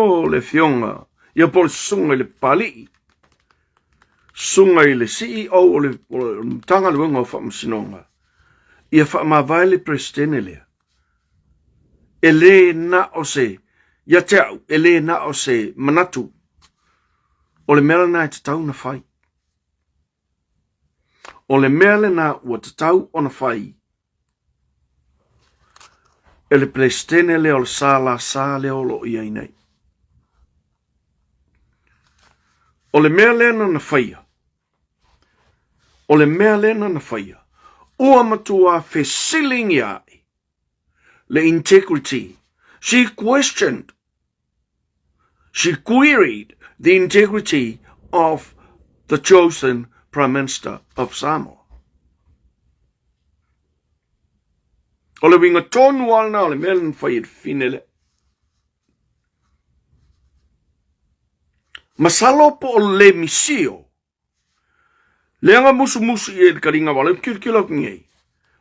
O le afioga ia po o le susuga i le Papalii, susuga i le CEO o le Matagaluega o Faamasinoga, ia faamavae le Peresetene lea. E le na o se, ia te au, e le na o se manatu, o le mea lena e tatau ona fai. O le mea lena ua tatau ona fai e le Peresetene lea o le SLC lea o lo o i ai nei. O le mea lea na na faia, o le mea lea na na faia, ua matua fesiligia ai le integrity. She questioned, she queried the integrity of the chosen Prime Minister of Samoa. O le uiga tonu lava lena o le mea na fai e le fine lea. Masalo po o le misio Leaga musumusu i ai le kaliga wale, kilokilo aku nei.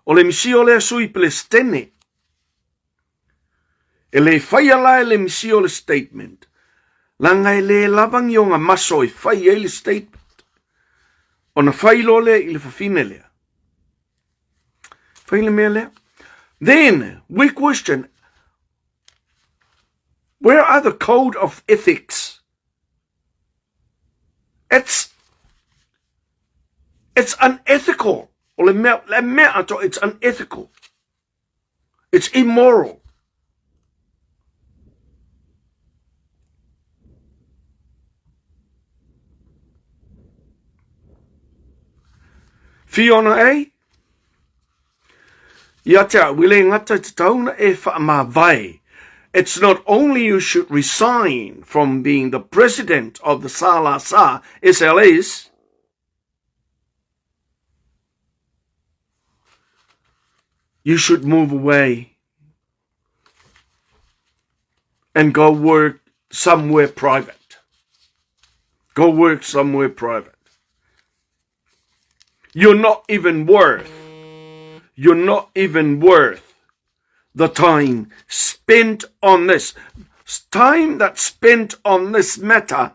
O le misio lea sui Pelestene. E le whaia la e le misio le statement. Langa e le lavangi o nga maso e whai ai le statement. Ona whai lo lea i le whawhine lea. Whai le mea lea. Then, we question, where are the code of ethics? It's it's unethical. O le mea, le mea ato, it's unethical. It's immoral. Fiona A. Ia te au, i le ngata i te tauna e whaamavae. It's not only you should resign from being the president of the SALASA SLS, you should move away and go work somewhere private. Go work somewhere private. You're not even worth, you're not even worth the time spent on this. Time that's spent on this matter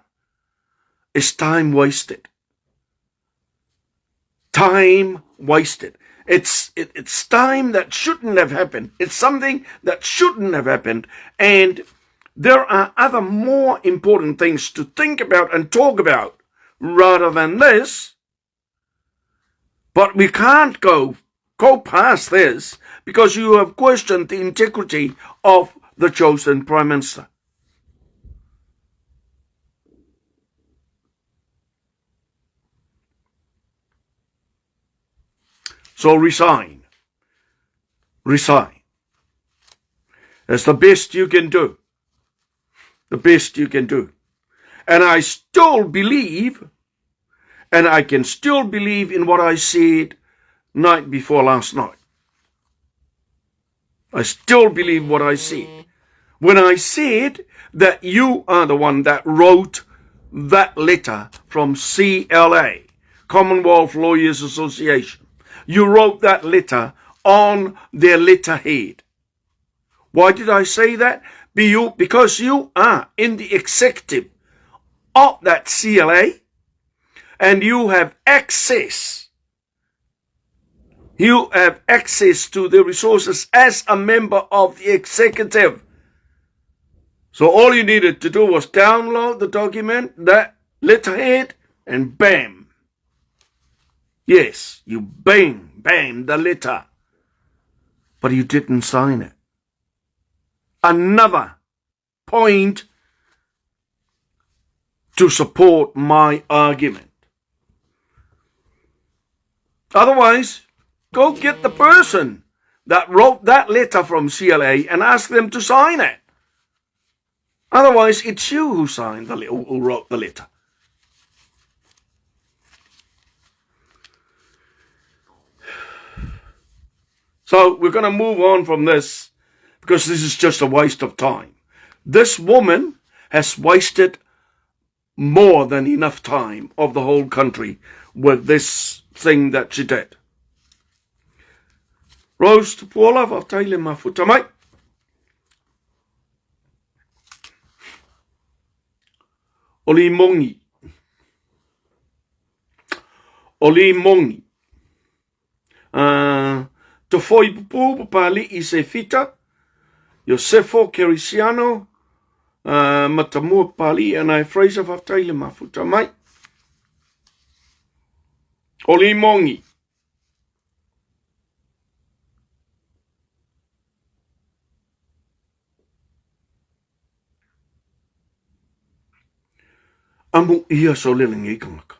is time wasted. Time wasted. It's, it, it's time that shouldn't have happened. It's something that shouldn't have happened. And there are other more important things to think about and talk about rather than this. But we can't go go past this because you have questioned the integrity of the chosen prime minister. So resign. Resign. That's the best you can do. The best you can do. And I still believe, and I can still believe in what I said night before last night. I still believe what I said. When I said that you are the one that wrote that letter from CLA, Commonwealth Lawyers Association. You wrote that letter on their letterhead. Why did I say that? Because you are in the executive of that CLA and you have access. You have access to the resources as a member of the executive. So all you needed to do was download the document, that letterhead, and bam. Yes, you bang, bam, the letter. But you didn't sign it. Another point to support my argument. Otherwise, go get the person that wrote that letter from CLA and ask them to sign it. Otherwise, it's you who signed the who wrote the letter. So we're going to move on from this because this is just a waste of time. This woman has wasted more than enough time of the whole country with this thing that she did. Rose Tupuola, faafetai le mafuta mai. O Limongi. O Limongi. Uh, Tofoi Pupu, Papali'i Sefita, Iosefo Kerisiano, uh, Matamua Papali'i Anae Fraser, faafetai le mafuta mai. O Limongi. Amuia sole lenei tagata.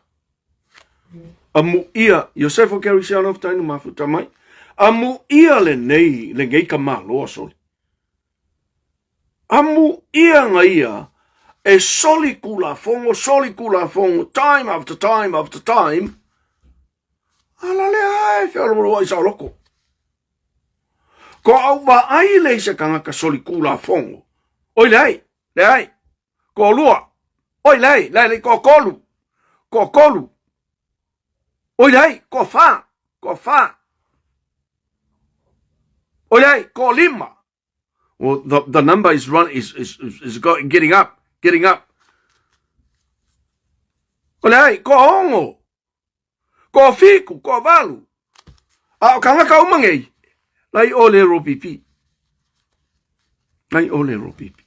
Amuia, Iosefa Kerisiano faafetai na mafuta mai. Amuia lenei, lenei tamaloa sole. Amuia nga ia e soli kulafono, soli kulafono, time after time after time. Ala lea e feoloolo ai saoloko. Ko au vaai le i se kangaka soli kulafono. Oi leai, leai, ko lua, oi leai, leai, leai, ko kolu, ko kolu, oi leai, ko fa, ko fa, oi leai, ko lima. Well, the, the number is run is is is, is go, getting up, getting up. O leai, ko ongo, Ko fiku, ko valu. A o kangaka uma ngei, lai o le ropipi. Lai o le ropipi.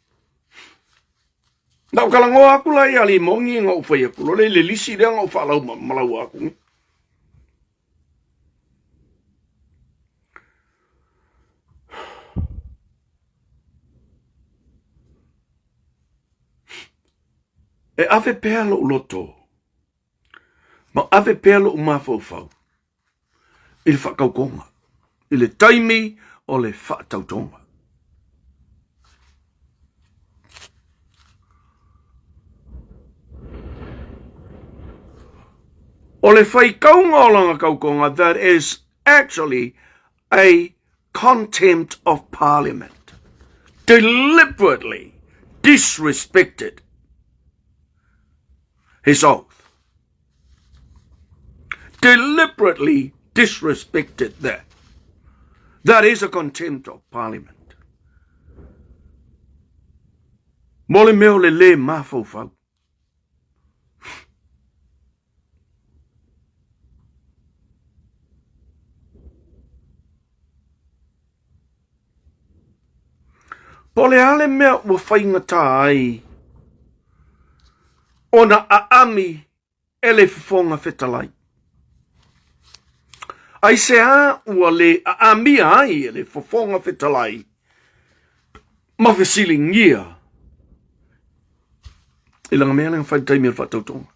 Na o kalangoa aku lai ali mongi nga u whai aku. Lole le lisi lea nga u whaalau malau aku ngi. E ave pea lou loto Ma ave pea lou mafaufau i le faatautoga, i le taimi o le faatautoga. O le faitauga o lana tautoga, that is actually a contempt of parliament. Deliberately disrespected his oath. Deliberately disrespected that. That is a contempt of parliament. Mo le mea o le lē mafaufau. Po o le a le mea ua faigata ai ona aami e le Fofoga Fetalai? Aisea ua le aamia ai e le Fofoga Fetalai ma fesiligia i lana mea lea na fai i le taimi o le faatautoga?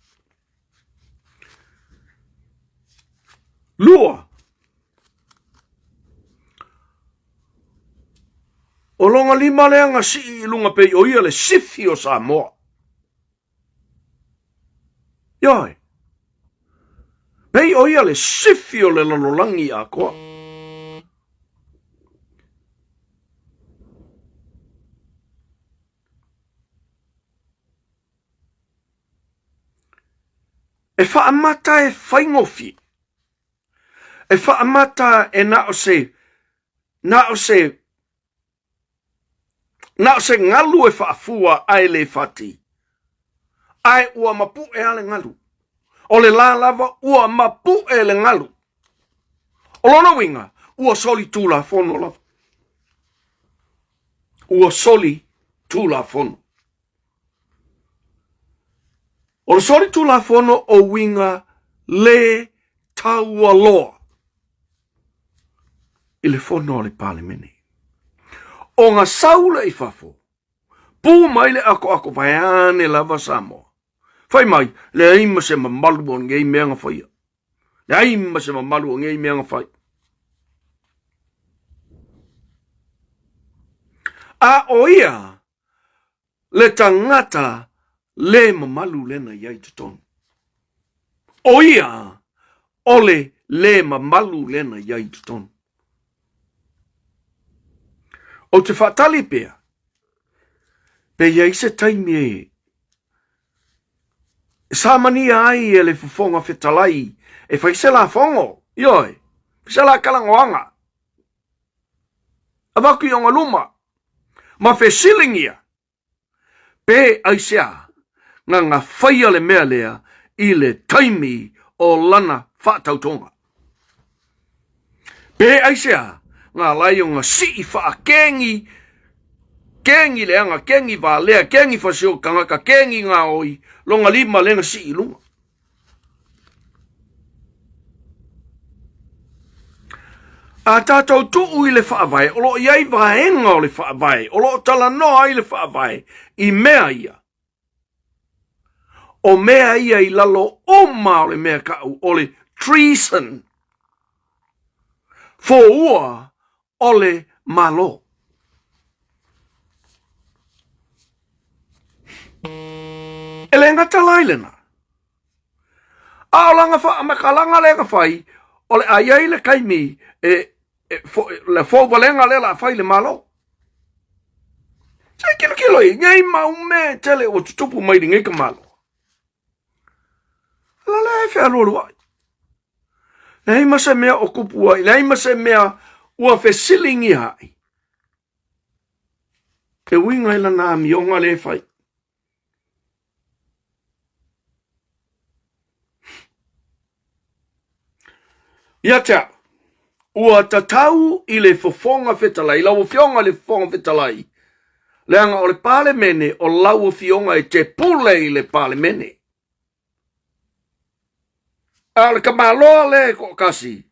Lua, o lona lima lea na sii i luga pei o ia le sifi o Samoa. Ioe, pei o ia le sifi o le lalolagi atoa. E faamata e faigofie. E faamata e na o se, na o se, na o se galu e faafua ae le fati. Ae ua mapuʻe a le galu. O le la lava ua mapuʻe le galu. O lona uiga, ua soli tulafono lava. Ua soli tulafono. O le soli tulafono o uiga le taualoa i le fono a le Palemene. O nga sau le i fafo, pu mai le akoako vaeane lava Samoa. Fai mai, leai ma se mamalu o nei mea na faia. Leai ma se mamalu o nei mea na fai. A o ia le tagata le mamalu lena i ai totonu. O ia o le le mamalu lena i ai totonu. Ou te faatali pea, pe i ai se taimi e samania ai e le Fofoga Fetalai e fai se lafogo, ioe, fai se la kalagoaga. Avatu i ona luma, ma fesiligia, pe aisea, Na nga faia le mea lea i le taimi o lana faatautoga. Pe aisea nga lai o nga sii whaakengi, kengi leaga, kengi valea, kengi fasio kangaka, kengi ngaoi, longa lima lenga sii i luga. A tatou tuu i le faavae, o lo o i ai vaega o le faavae, o lo o talanoa ai le faavae i mea ia. O mea ia i lalo uma o le mea kau o le treason, foua o le Malo. E le gata la i lena, a o lana faamatalaga lea na fai, o le a i ai le taimi e, e fo, le fouvalega lea la fai le Malo. Se i kilokilo i nei mau mea e tele ua tutupu mai lenei ka Malo. La lea e fealualuai. Leai ma se mea o kupu ai, leai ma se mea ua fesiligia ai. E uiga i lana amioga lea e fai. Ia te au, ua tatau i le Fofoga Fetalai, lau Afioga i le Fofoga Fetalai, leaga o le Palemene o lau Afioga e te pule i le Palemene. A o le tamaloa lea e toatasi,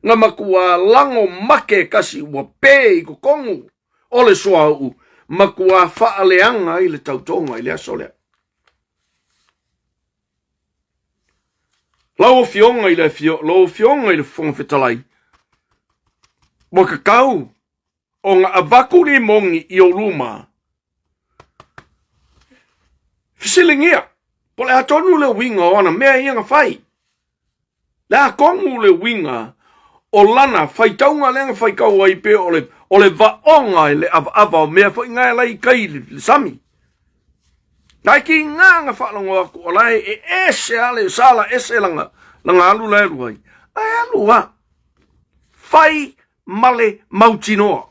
na matua lago make kasi ua pe i totonu o le suauu, matua faaleaga ai le tautoga i le aso lea. Lau Afioga i le lau Afioga i le Fofoga Fetalai, ua tatau ona avatu limoni i ou luma. Fesiligia, po o le a tonu le uiga o ana mea ia na fai. Le a tonu le uiga o lana faitauga lea na faitau ai pe o le, o le vaoga i le avaava o mea foi na e lai i tai i le sami. Nai ki ngā nga faalogo atu o lae e ese a le sala ese langa, langa alu lae alu ai. Lae alu a. Fai ma le mautinoa.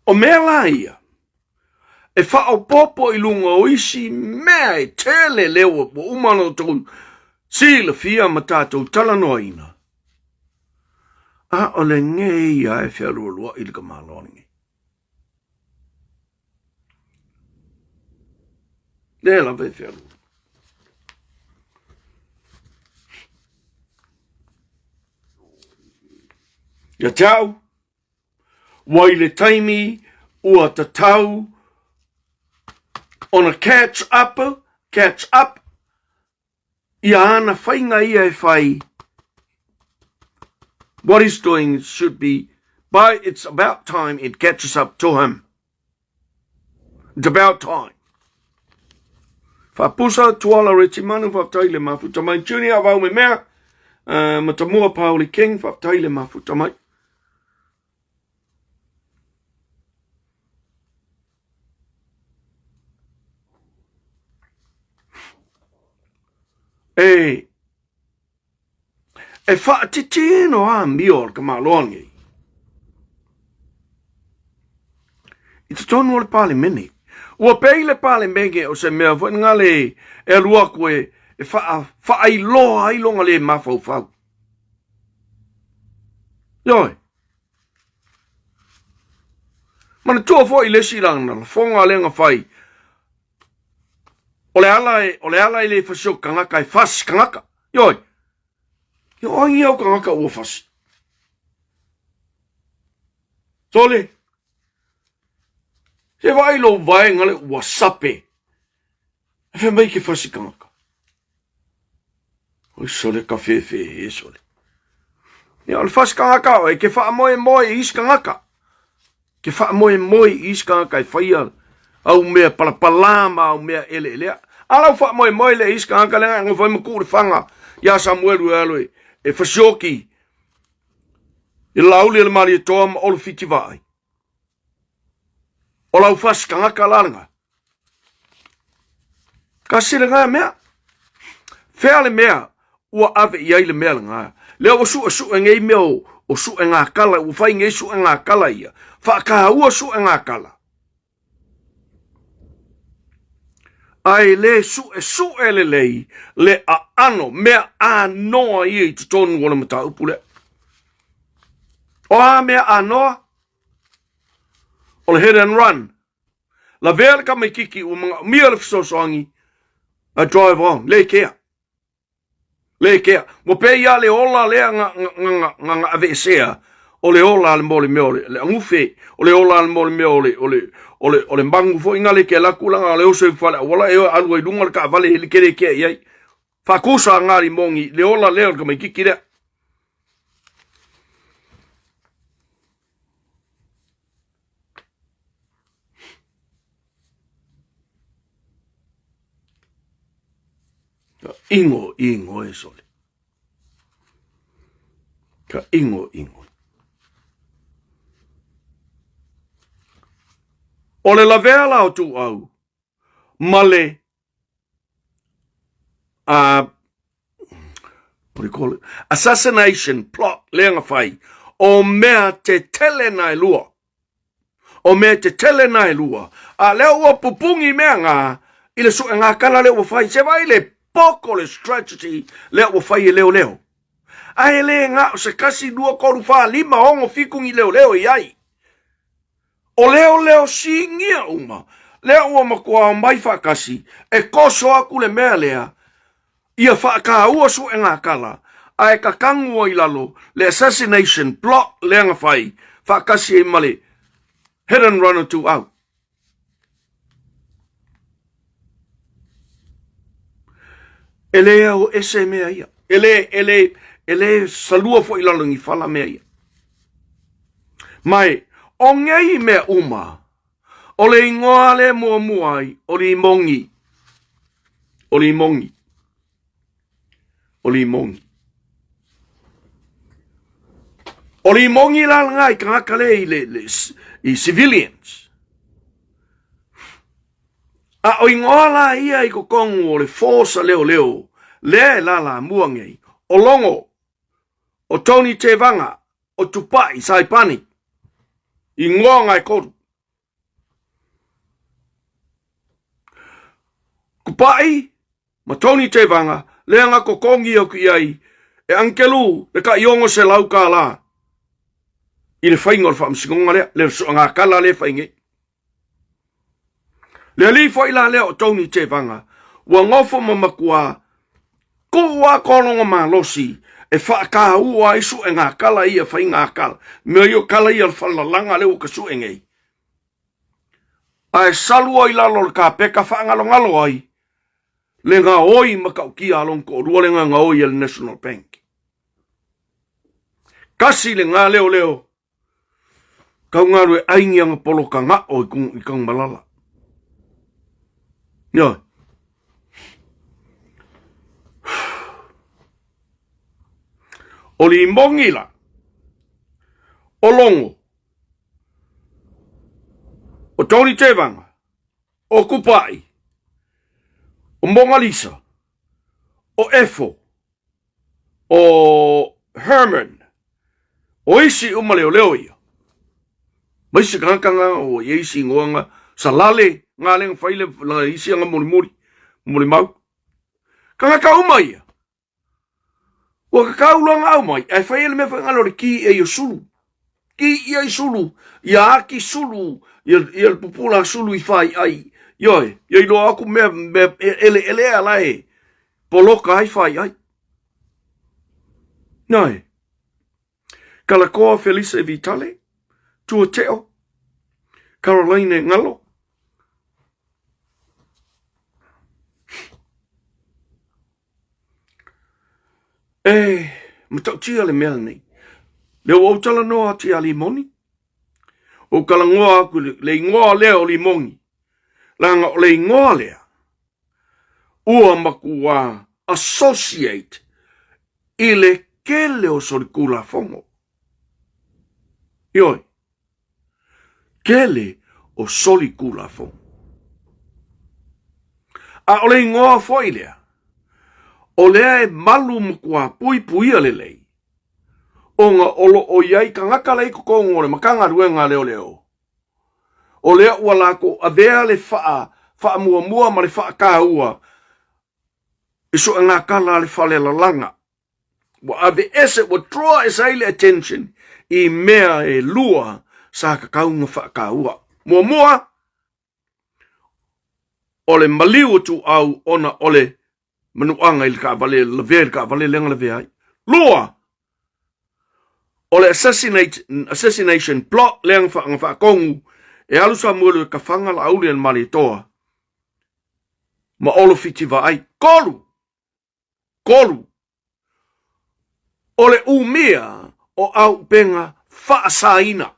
O mea la ia, e faaopoopo i luga o isi mea e tele lea ua uma ona outou silafia ma tatou talanoaina, a o lenei ia e fealualuai le tamaloa lenei. Lea lava e fealualuai. Ia te au, Ua i le taimi ua tatau ona catch up, catch up ia ana whainga ia e whai. What he's doing should be, by it's about time it catches up to him. It's about time. Whapusa, Tuala, Retimanu, whaftai le mafuta mai. Junior, Avau me mea, Matamua, Paoli King, whaftai le mafuta mai. E, E whaatitino a mio o le tamaloa nei. I totonu o le Palemene. Ua pei le Palemene o se mea foi nga le e alu aku e, e wha, whaailoa ai longa le mafaufau. Ioe. Manatua foi le isi lana lafoga lea na fai. O le ala e, o le ala e le fasi o kangaka e fasi kangaka. Ioe. Ia o ai au kangaka ua fasi. Sole. Se vaai lou vaega le ua sape. E fai mai ke fasi kangaka. Oi sole ka fefe e sole. Ia o le fasi kangaka o e ke whaamoemoe i isi kangaka. Ke faamoemoe i isi tagata e faia au mea palapalā ma au mea eleelea. A lau faamoemoe lea i isi tagata lea e nofo ai ma tuu le faga iā Samuelu e alu e fasioki. I le Laauli a le Malietoa ma Olo Fitivaai. O lau fasi tagata la lena. Kasi lena mea. Fea le mea ua ave i ai le mea lena. Lea ua suesue nei mea o, o suega kala, ua fai nei suega kala ia. Faataua suega kala. Ae le suesue lelei le aano mea anoa ia i totonu o le mataupu lea. O a mea anoa? O le hit and run. Lavea le tamaititi ua manaomia le fesoasoani a drive on. Le kea. Le kea. Ua pei lava le ola lea na, na, na, na, na aveesea o le ola a le mo le mea o le, le agufe, o le ola a le mo le mea o le, o le, o le, o le magu foi na le ke laku langa o le oso i fale auala e alu ai lunga le kaavale e like le kea i ai. Faakusa ngā limongi, le ola lea o le tamaititi lea. Ka ingo ingo e sole. Ka ingo ingo. O le lavea la o Tuuau ma le what do you call it? Assassination plot lea na fai o mea tetele na e lua. O mea tetele na e lua. A lea ua pupungi mea ngā i le suega kala lea ua fai. Se vai le poko le strategy lea ua fai e leoleo. Ae le ngā o se kasi, 2, 3, 4, 5, 6, 7 ni leoleo i ai. O leoleo sinia uma, lea ua matua omai faatasi e toso aku le mea lea, ia faataua suega kala, ae tatagu ai lalo le assassination plot lea na fai faatasi ai ma le hit and run o Tuuau. E le ao ese mea ia. E le, e le, e le salua foi lalo ni fala mea ia. Mai, o ngei mea uma, o le ingoa le muamua ai, o Limongi. O Limongi. O Limongi. O Limongi la langa i tagata le i, le, le, i civilians. A o ingoa la ia i totonu o le force a leoleo, lea e lalamua nei, o Logo, o Tony Tevaga, o Tupai Saipani, ingoa nga e kolu. Kupai ma Tony Tevaga, lea nga totogi aku i ai e Angelu le tai 600 kālā i le faiga o le faamasinoga lea, le soagakala lea e fai nei. Le alii foi la lea o Tony Tevaga, ua nofo ma matua tuu a kologa malosi e faataua ai suega kala ia faiga kala. Mea ia kala ia o le falelalaga lea ua tasue nei. Ae salu ai lalo o le kapeka faagalogalo ai le gaoi matautia a lona toalua le gaoi a le National Bank. Kasi le ngā leoleo Kau ngaru e aingi anga poloka ngao i kung i kang malala. Ioe. O Limongi la, o Logo, o Tony Tevaga, o Kupai, o Mongalisa, o Efo, o Herman, o isi uma leoleo ia. Ma isi tagata nga o ia isi ingoa nga Salale, nga lenga fai le la isi anga molimoli, molimau. Tagata uma ia. Ua kakau loa nga au mai, ae fai ele mea fai ngalo le ki e ia sulu. Ki ia i sulu, ia aki sulu, ia, ia le pupula sulu i fai ai. Ioe, ia iloa aku mea, mea ele ele ala e. Poloka ai fai ai. Nae. Kalakoa Felice Vitale, Tua Teo, Caroline Ngalo. E, matautia le mea lenei. Le ua ou talanoa atu ia Limoni. O kalangoa aku le, le ingoa lea o Limoni. Leaga o le ingoa lea, ua matua associate i le kele o solikulafono. Ioe. Tele o soli Tulafono. A o le igoa foi lea, o lea e malu matua puipuia lelei, ona o lo o i ai tagata la i totonu o le Matagaluega a Leoleo, o lea ua latou avea le faa, faamuamua ma le faataua i suegatala a le falelalaga. Ua aveese, ua draw ese ai le attention i mea e lua sa tatau ona faataua. Muamua, o le maliu o Tuuau ona o le manuaga i le taavale, lavea i le taavale lea na lavea ai. Lua, o le assassination plot lea na faatonu e alu Samuelu e tafaga Laauli a le Malietoa ma Olo Fitivaai. Tolu, 3. O le umia o auupega faasaina.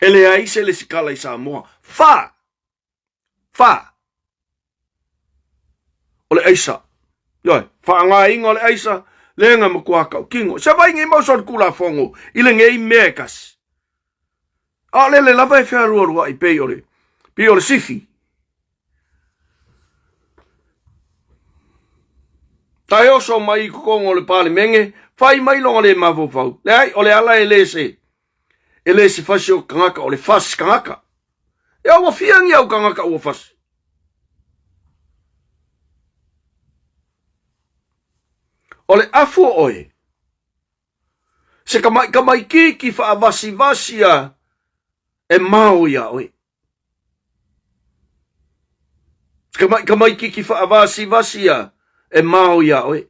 E leai se lesikala i Samoa. 4. 4. O le aisa. Ioe, faaaogaina o le aisa, lea na matua tautino. Se vai nei mau solitulafono i lenei mea e tasi. A o lele lava e fealualuai pei o le, pei o le sifi. Ta e oso mai i totonu o le Palemene, fai mai loga le mafaufau. Leai, o le ala e le se, e le se fasi o tagata, o le fasi tagata. Ia ua fia ni au tagata ua fasi. O le afu o oe, se kamaikamaikiki faavasivasia e mao iā oe. Se kamaikamaikiki faavasivasia e mao iā oe.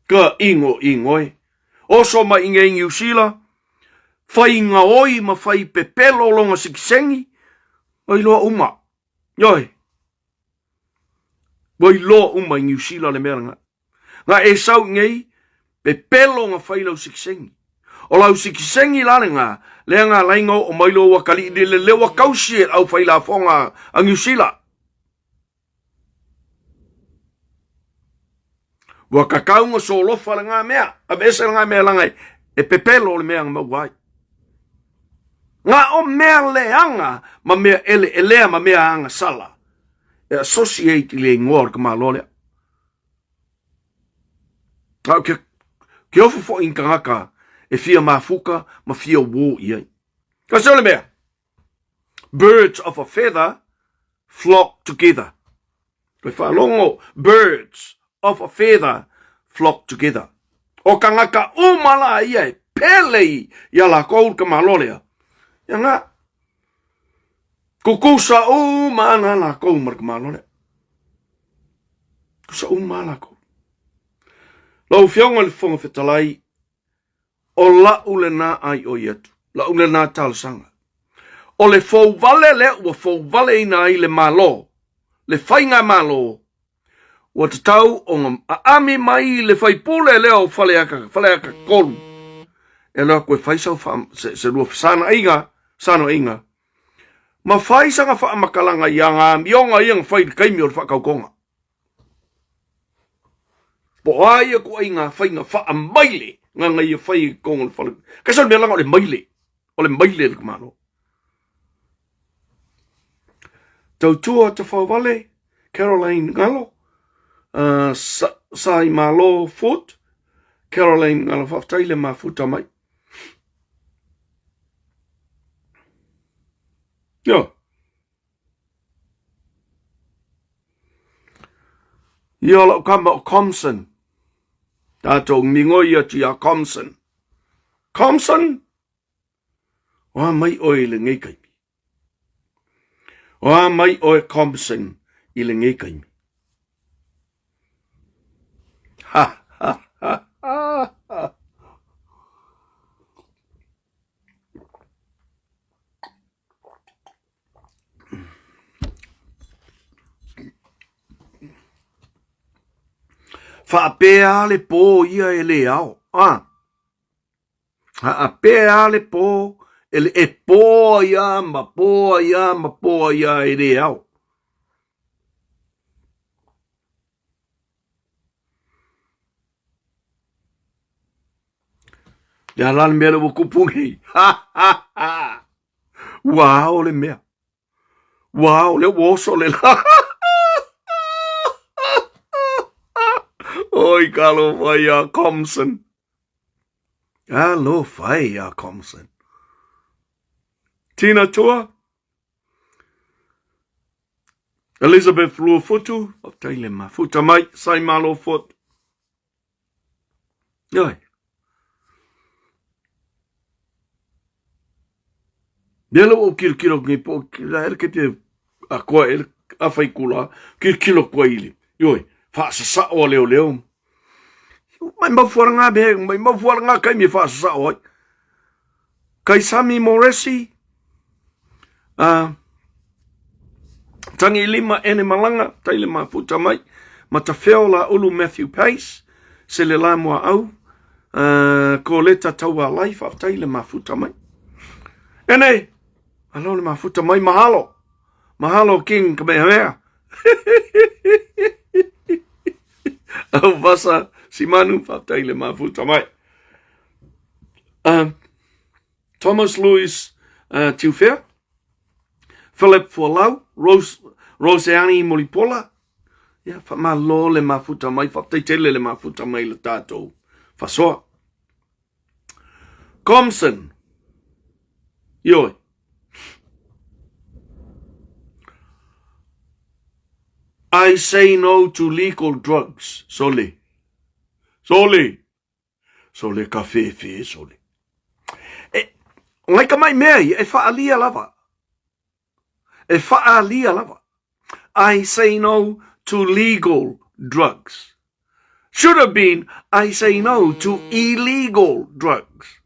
Ka ingo ingo e. Oso mai i nei Niu Sila, fai gaoi ma fai pepelo longa sikisengi, ua iloa uma. Ioe. Ua iloa uma i Niu Sila le mea lena. Na e sau i nei, pepelo na fai lau sikisengi. O lau sikisengi la lena, lea na alai na oo mai lou atalii le lele ua tausi e le au fai lafoga a Niu Sila. Ua kakau na solofa lena mea, aveese lena mea laga e pepelo le mea na maua ai. Na o mea leaga ma mea eleelea ma mea agasala e associate i le igoa o le tamaloa lea. A o ke, ke ofo foi i tagata e fia mafuta ma fia uō i ai. Ka se o le mea, birds of a feather flock together. Koe whaalongo, birds of a feather flock together. O kangaka uma la ia e pele i ia lakou ka malo lea. Ia nga, kukusa uma ana lakou ma ka malo lea. Kusa uma a lakou. Lau Afioga i le Fofoga Fetalai, o la'u lenā aioi atu, la'u lenā talosaga. O le fouvale lea ua fouvaleina ai le Malo, le Faigamalo, ua tatau ona aami mai le faipule lea o Faleata, Faleata 3, e alu atu e fai sau fa, se, se lua fesanaiga, sanoaiga, ma fai sana faamatalaga i ana amioga ia na fai i le taimi o le faatautoga. Po o a ia ituaiga faiga faamaile na na ia fai i totonu o le fale. Kasi o le mea leaga o le maile, o le maile le Malo. Tautua Tafaovale, Caroline Ngalo, uh, Sa, Sai Malo Foot, Caroline Ngalo, faafetai le mafuta mai. Yo. Ia lau kama o Compson. Tātou mingoi atu iā Compson. Compson? O a mai oe i lenei kaimi. O a mai oe Compson i lenei kaimi. Ha, ha, ha, ha, ha. Faapea le pō ia e le ao. Ah. Haapea le pō e le e pō ai a ma pō ai a ma pō ai a e le ao. Le a la le mea le ua kupu nei. Ha, ha, ha. Ua ao le mea. Ua ao le ua oso le la. Oi, ka alofa iā Thompson. Alofa iā Thompson. Tina Tua. Elizabeth Luafutu, faafetai le mafuta mai, Sai Malo Foot. Oi. Mea la ua kilokilo nei po la ele ke te a koa ele a whai kula, kilokilo koa ili. Ioi, whaasasao a leo leo. Mai mafuara ngā mea, mai mafuara ngā kai me whaasasao ai. Kai Sami Moresi, Tangi Lima Ene Malanga, Taile Mafuta Mai, Matawheo La Ulu Matthew Pace, Sele La Mua Au, Koleta Taua Lai, Whaafetai le Mafuta Mai. Ene, alo le Mafuta Mai, mahalo, mahalo King Kamehameha. Au Vasa Simanu, whaafetai le Mafuta Mai. Thomas Louis Tiufea, Philip Fualau, Rose, Roseani Mulipola, ia, whamalo le mafuta mai, whafetai tele le mafuta mai le tātou whasoa. Comson, ioi. I say no to legal drugs, sole. Sole. Sole ka whēwhē, sole. E, ngai ka mai mea ia, e whaalia lava. E whaalia lava. I say no to legal drugs. Should have been, I say no to illegal drugs.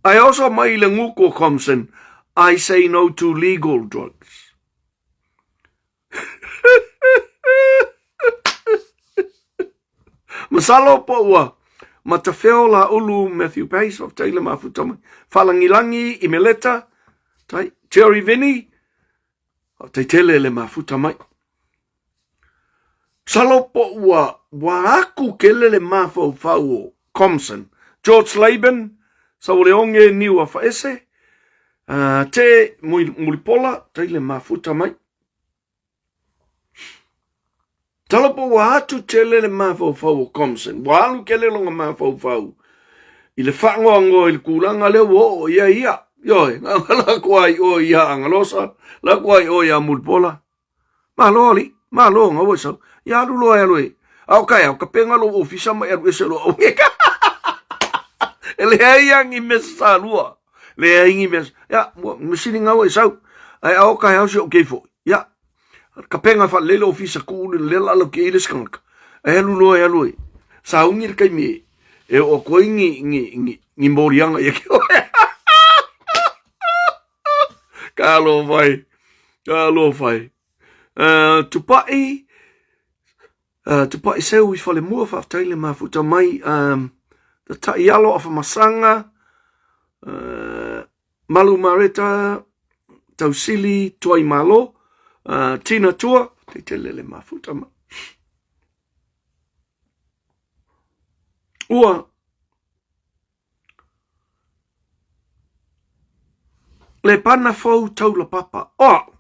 I also mai le nguko Thompson, I say no to legal drugs. Masalo po ua Matawheo la ulu Matthew Pace of Taylor Mafuta mai. Whalangilangi i Meleta, tai, Jerry Vinny, o te tele le mafuta mai. Salo po ua wa aku ke lele mawhauwhau o Comson. George Laban, sa o le onge niu a whaese, te mulipola, taile mafuta mai. Talopo ua atu tele le mafaufau o Comson, ua alu tele lona mafaufau i le faagoagoa i le tulaga lea ua oo i ai ia. Ioe, lako ai oe ia Agalosa, lako ai oe ia Mulipola. Malo alii, malo gaua i sau. Ia alu loa e alu e. A o kae au, ka penga lou ofisa ma e alu ese loa au. E leai a ni mea sasalua. Leai ni mea, ia, ua mesili gaua i sau. Ae a o kae au si ou kei foi. Ia, ka penga whalelei le ofisa ku le le lalo ke ile skanga. E alu loa e alu e. Saungi le kaimi e, e o koe ngi, ngi, ngi, ngi morianga ia ke oe. Ka alo whai. Ka alo whai. Tupai, tupai seu i whale mua, whawhtai le mafuta mai, ta tai alo a whamasanga, Malu Mareta, Tausili, Tuai Malo, Tina Tua, te te lele mafuta mai. Ua le pana fou taula papa. O au,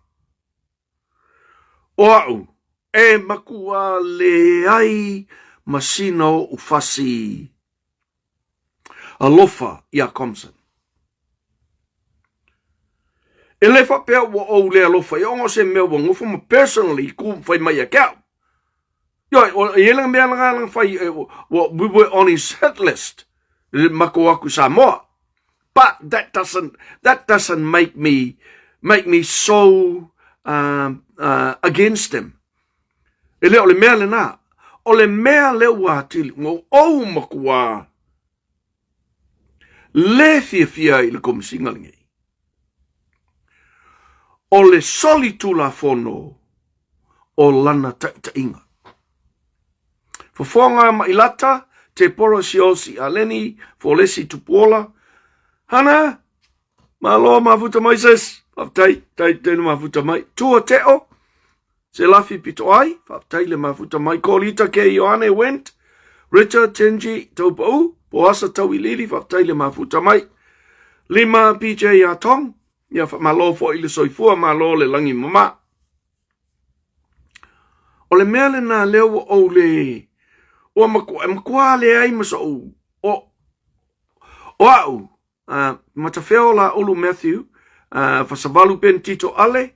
o au, e makua leai ma sina oʻu fasi alofa iā Thompson. E le faapea ua ou le alofa ia ona o se mea ua nofo ma personally ku fai mai ia ke au. Ioe, o e ele mea langa langa fai, ua, we were on his hit list, mako aku Samoa. But that doesn't, that doesn't make me, make me so against him. E le o le mea lena. O le mea le ua atili, ngo ou makuā, le fiafia i le komisiga lenei. O le soli tulafono o lana taitaiga. Fofoga Mailata, Te Poro Siosi Aleni, Folesi Tupuola, Hana, malo mafuta mai sis, faafetai, tai tele mafuta mai. Tua Teo, Selafi Pitoai, faafetai le mafuta mai. Kolita Ke Ioane Went, Richard Tenji Taupau, Poasa Tauiliili, faafetai le mafuta mai. Lima PJ Atong, ia faamalo foi le soifua, malo le lagi mama. O le mea lena lea ua ou le ua matua, e matua leai ma so'u o, o a'u Matafeo Laulu Matthew, Fasavalu Ben Tito Ale,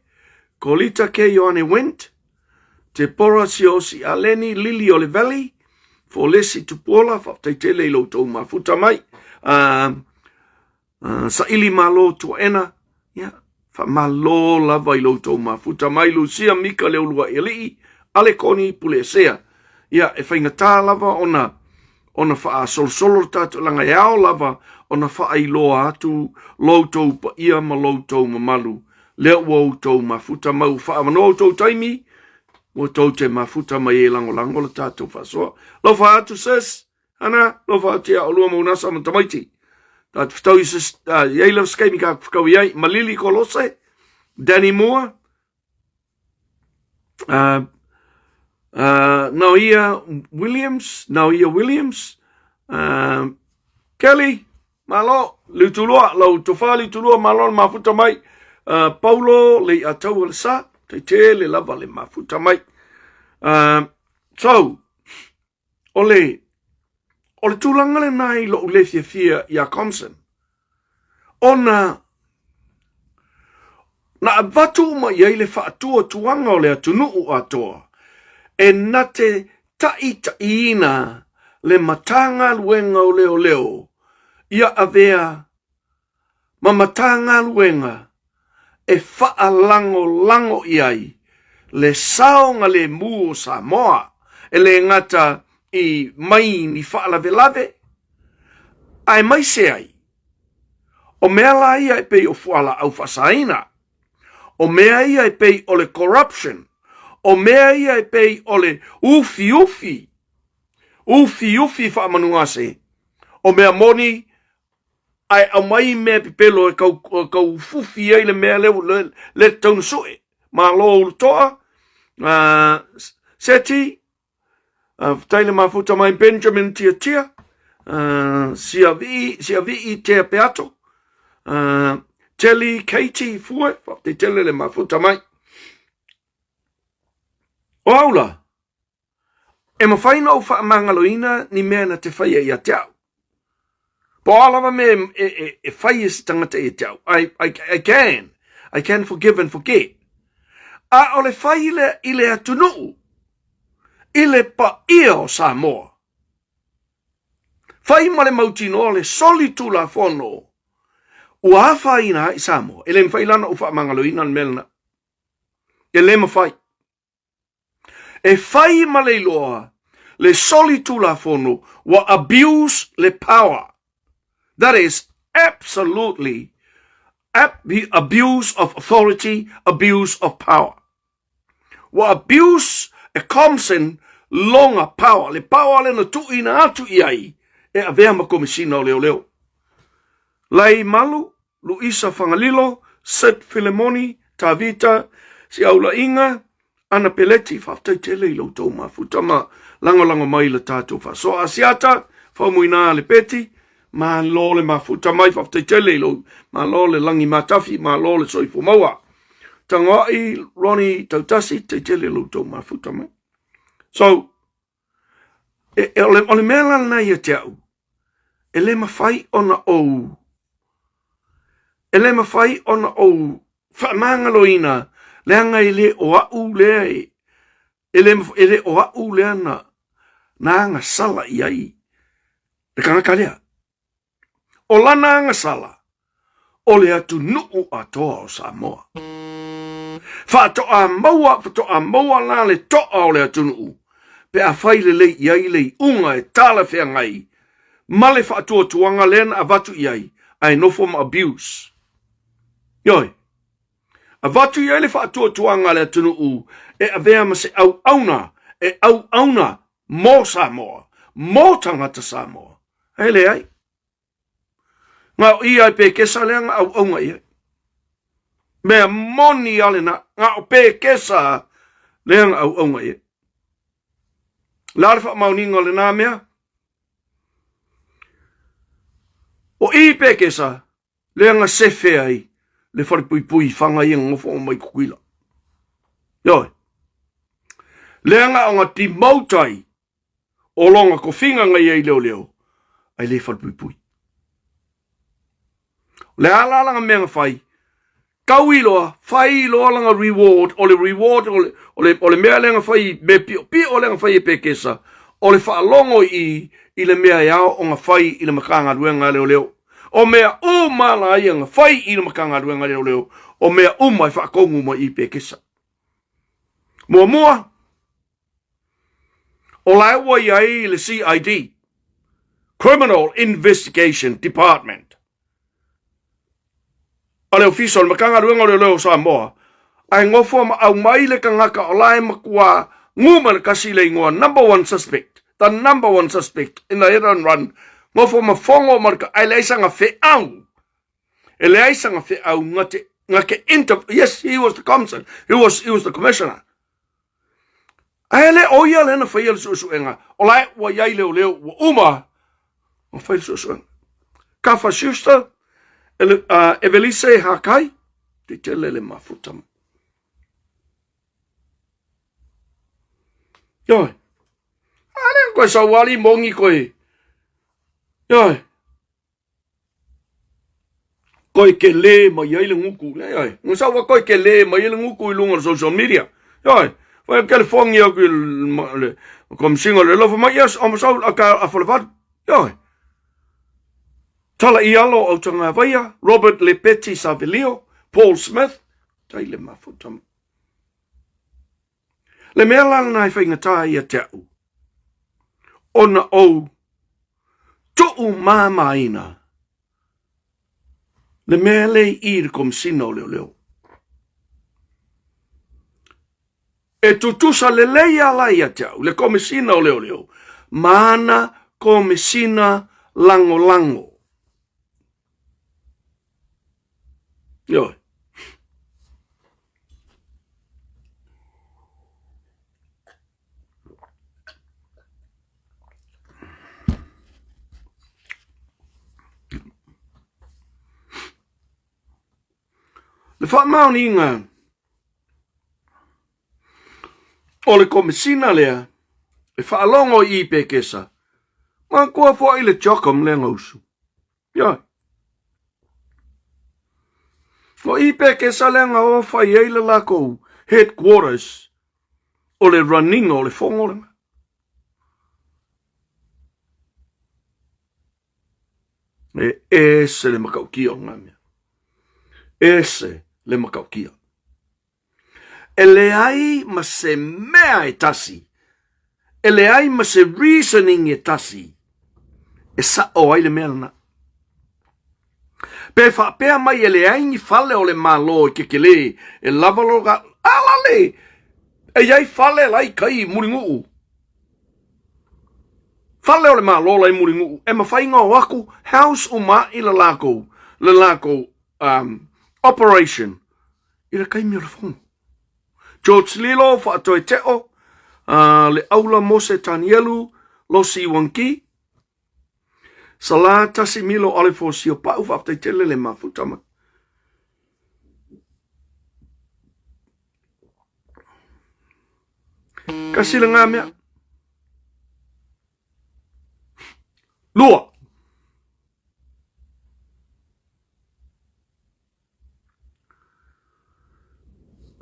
Kolita K Ioane Went, Tepora Siosi Aleni, Lili o le Valley, Folesi Tupuola, faafetai tele i lo outou mafuta mai. Saili Malo Tuaena, ia, faamalo lava i lo outou mafuta mai. Lucia Mika Leulua'ialii, Ale Koni Puleesea. Ia, e faigata lava ona ona faasolosolo le tatou laga e ao lava ona faailoa atu lo outou paia ma lo outou mamalu lea ua outou mafuta mai ua faaavanoa outou taimi ua tou te mafuta mai e lagolago le tatou faasoa. Lofa atu sis, ana, lofa atu ia olua ma unasa ma tamaiti. Tātou whakatau i sis, iai lava se kaimi ka whakau i ai, Malili Kolose, Danny Moore, Naoia Williams, Naoia Williams, Kelly, malo, Liutulua, lau tofa Liutulua, malo le mafuta mai. Paulo, le i ataua le sa, te tele lava le mafuta mai. So, o le, o le tulaga lena i lou le fiafia iā Compson, ona na avatu uma i ai le faatuatuaga o le atunuu atoa e na te taʻitaʻiina le Matagaluega o Leoleo ia avea ma Matagaluega e faalagolago i ai le saogalemu o Samoa, e le gata i mai ni faalavelave, aemaise ai o mea la ia e pei o fualaau faasaina, o mea ia e pei o le corruption, o mea ia e pei o le ufiufi, ufiufi faamanuase, o mea moni ae aumai mea pepelo e kau, kau fufi ai le mea le, le, le tatau ona sue. Malo Ulutoa, Seti, faafetai le mafuta mai Benjamin Tiatia, Siavii, Siavii Tea Peato, Telly Katie Fue, faafetai tele le mafuta mai. O au la, E mafai ona ou faamagaloina ni mea na te faia ia te au. Po o a lava mea e, e, e fai e se tangata ia te au. I, I, I can. I can forgive and forget. A o le fai lea i le atunuu, i le paia o Samoa. Fai ma le mautinoa le soli tulafono ua afaina ai Samoa. E le mafai la ona ou faamagaloina le mea lena. E le mafai. E fai ma le iloa le soli tulafono ua abuse le power. That is absolutely the abuse of authority, abuse of power. Ua abuse e Comson lona power, le power lea na tuuina atu i ai e avea ma Komesina o Leoleo. Lai Malu, Luisa Fagalilo, Sid Filemoni, Tavita, Siaulaiga, Ana Peleti, faafetai tele i lo outou mafuta ma lagolago mai i le tatou faasoa. Asiata, Faumuina le Peti, malo le mafuta mai, faafetai tele i lou malo le lagi matafi, malo le soifua maua. Tagoai, Ronnie Tautasi, faafetai tele i lo outou mafuta mai. So, e, e, o, le, o le mea la lena ia te au, e le mafai ona ou e le mafai ona ou faamagaloina leaga e le o a'u lea e e le e le o a'u lea na na agasala i ai le kanaka lea. O lana agasala, o le atunuu atoa o Samoa. Faatoa maua, faatoa maua la le toa o le atunuu, pe a fai lelei i ai le iuga e talafeagai ma le faatuatuaga lea na avatu i ai, ae nofo ma abuse. Ioe. Avatu i ai le faatuatuaga a le atunuu e avea ma se auauna, e auauna mo Samoa, mo tagata Samoa. E leai. Nga o ia e pekesa lea nga auaunga i ai. Mea moni a lena, nga o pekesa lea nga auaunga i ai. La le faamaoniga o lena mea. O i Pekesa, lea na sefe ai le falepuipui i Faga ia na nofo mai Tutuila. Ioe. Lea na ona demote ai o lona tofiga na i ai leoleo ai le falepuipui. O le a la lana mea na fai? Tau iloa, fai loa lana reward, o le reward o le, o le, o le mea lea na fai, mea piopio lea na fai e Pekesa, o le faalogo i, i le mea e ao ona fai i le Matagaluega a Leoleo. O mea uma la ia na fai i le Matagaluega a Leoleo, o mea uma e faatonu mai i Pekesa. Muamua, o la ua i ai le CID, Criminal Investigation Department, a le Ofisa o le Matagaluega o Leoleo o Samoa, ae nofo ma aumai le tagata o la e matua numera tasi le igoa, number one suspect, the number one suspect in the hit and run, nofo ma fogo ma le, ae leai sana feau, e leai sana feau na te, na te inter, yes, he was the commissioner, he was, he was the commissioner. Ae le o ia lea na faia le suesuega, o la e ua i ai leoleo ua uma ona fai le suesuega. Kafa Schuster, Ele, uh, Evelise Hakai, te tele le mafuta mai. Ioe. Ale koe sauali mongi koe. Ioe. Koe ke lē mai ai le guku. Ioe. Nga sau koe ke lē mai ai le guku i luga o le social media. Ioe. Fai ke le fongi aku i le komsinga le lofa mai yes o masau a ka a fale Ioe. Tala i alo au tanga vaia, Robert Lepeti Savelio, Paul Smith, tai le mafuta. Le mea la lena e faigata ai ia te au, ona ou tuumamaina le mea lea i i le Komesina o Leoleo. E tutusa lelei ala ia te au le Komesina o Leoleo ma ana Komesina Lagolago. Ioe. Le faamaoniga o le komesina lea e faalogo i i Pekesa, manatua foai le Jockum lea na usu. Ioe. O i Pekesa lea na o fai ai le lakou headquarters o le running o le fono lena. E ese le matautia o lena mea. Ese le matautia. E leai ma se mea e tasi, e leai ma se reasoning e tasi e sa'o ai le mea lena. Pe faapea mai e leai ni fale o le Malo e kekelē e lava lo ga, a lale, e i ai fale la i kai i Mulinu'u. Fale o le Malo la i Mulinu'u, e mafai ona o aku house uma a'i le lakou, le lakou um, operation i le taimi o le fono. George Lilo, Faatoeteo, uh, Le Aula Mose Tanielu, Losi Wanki, Sala Tasi Milo Alefo Siopa'u, faafetai tele le mafuta mai. Kasi le ngā mea. Lua.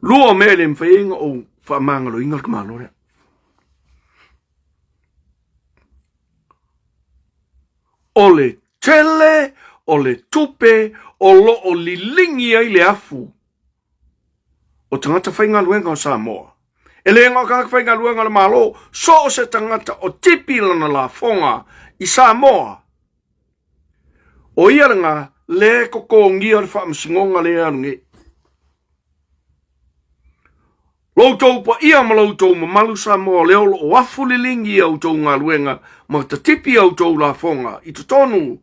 Lua mea e le mafai ai ona ou faamagaloina le tamaloa lea. O le tele o le tupe o lo o liligi ai le afu o tagata faigaluega o Samoa. E le na o tagata faigaluega o le Malo, so o se tagata o tipi lana lafoga i Samoa. O ia lena le totogia le faamasinoga lea e alu nei. Lo outou paia ma lo outou mamalu Samoa lea o lo o afu liligi a outou galuega ma tatipi a outou lafoga i totonu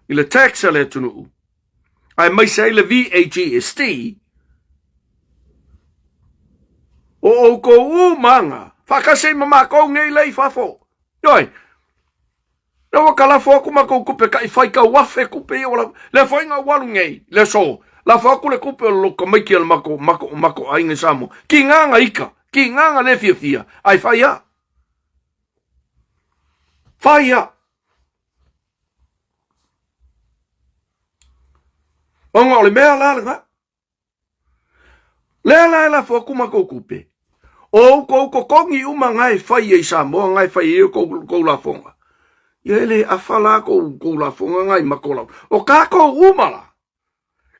i le tax a le atunuu, aemaise ai le VAGST, o outou uma aga, faatasi ai ma matou nei lea i fafo. Ioe, Lea ua kalafo atu matou tupe kai fai tau afe tupe ia ua lea foi na ou alu nei le aso lafo atu le tupe o le lotu tamaiti a le matou matou matou aiga i Samoa tiga na ika tiga na le fiafia ae fai a fai a ona o le mea la lena Lea la e lafo atu matou tupe, o outou totogi uma na e fai ai i Samoa na e fai ai outou, outou lafoga. Ia e le afa la kou, kou lafoga na i matou lava. O tatou uma la,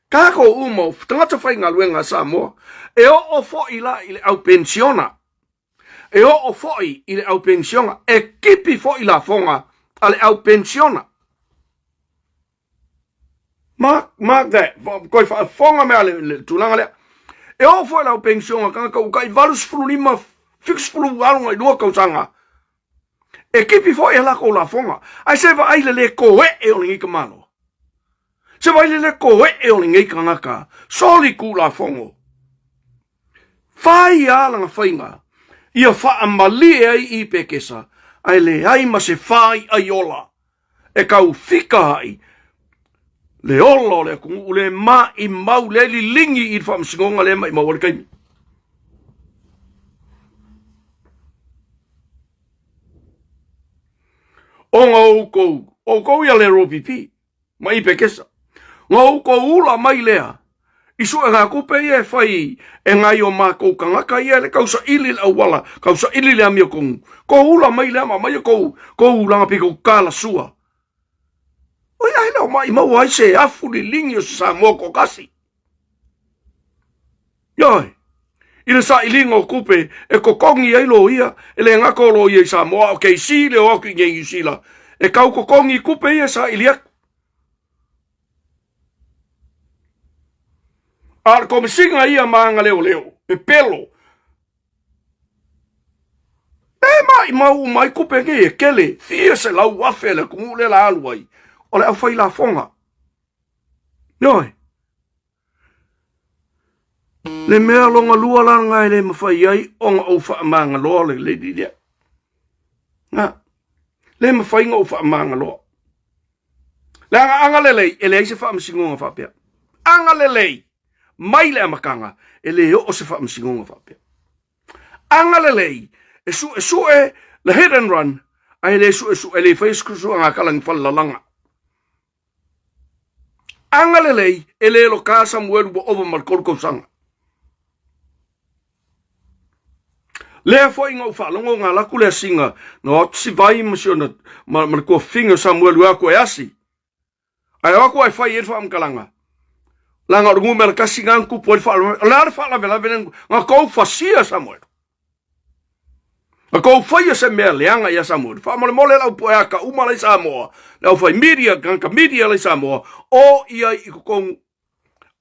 tatou uma o tagata faigaluega a Samoa, e oo foi la i le au penisiona, e oo foi i le au penisiona, e kipi foi lafoga a le au penisiona. Mark, mark that. Koe faafofoga mea le, le tulaga lea. E oo foi lau penisiona tagata ua tai 85, 72 tausaga. E kipi foi e lakou lafoga. Ae se vaai le le koe'e o lenei tamaloa. Se vaai le le koe'e o lenei tagata. Soli tulafono. Fai a lana faiga ia faamalie ai i Pekesa, ae leai ma se fai'ai ola e tau fika ai le ola o le atunuu le maʻimau le liligi i le faamasinoga lea maʻimau ai le taimi. Ona outou, outou ia le ROPP ma i Pekesa, na outou ula mai lea i suegatupe ia e fai e nai o matou tagata ia le tausaili le auala, tausaili le amiotonu, kou ula mai lea ma aumai kou, kou ulaga pei kou talasua. Oi ai lea o maʻimau ai se afu liligi o se Samoa toatasi. Ioe, i le sailiga o tupe e totogi ai loia, e le gata o loia i Samoa, a o KC le o atu i nei Niu Sila, e tau totogi tupe ia e saili atu. A o le komesina ia ma aga leoleo, pepelo, e maʻimau uma ai tupe nei e kele, fia 100,000 a le atunuu lea la alu ai, o le aufai lafoga. Ioe. Le mea lona lua la lena e le mafai ai ona ou faamagaloa le lady lea. Na, le mafai ona ou faamagaloa. Leaga agalelei, e leai se faamasinoga faapea. Agalelei, mai le amataga, e le oo se faamasinoga faapea. Agalelei, e suesue le hit and run, ae le suesue, e le faia se suesuega a ni falelalaga. Agalelei, e le loka Samuelu ua ova ma le 3 tausaga. Lea foi na ou faalogo na alu atu le asiga, na o atu si vai ma si ona, ma, ma le tuafafine o Samuelu e o atu e asi. Ae o atu ae fai ai le faamatalaga. Leaga o le numera tasi na na tupu ai le faalavelave. O le a le faalavelave lea na tou fasia Samuelu? Na tou faia se mea leaga ia Samuelu. Faamolemole lau poe aka uma la i Samoa, le aufai media, tagata media la i Samoa, o ia i totonu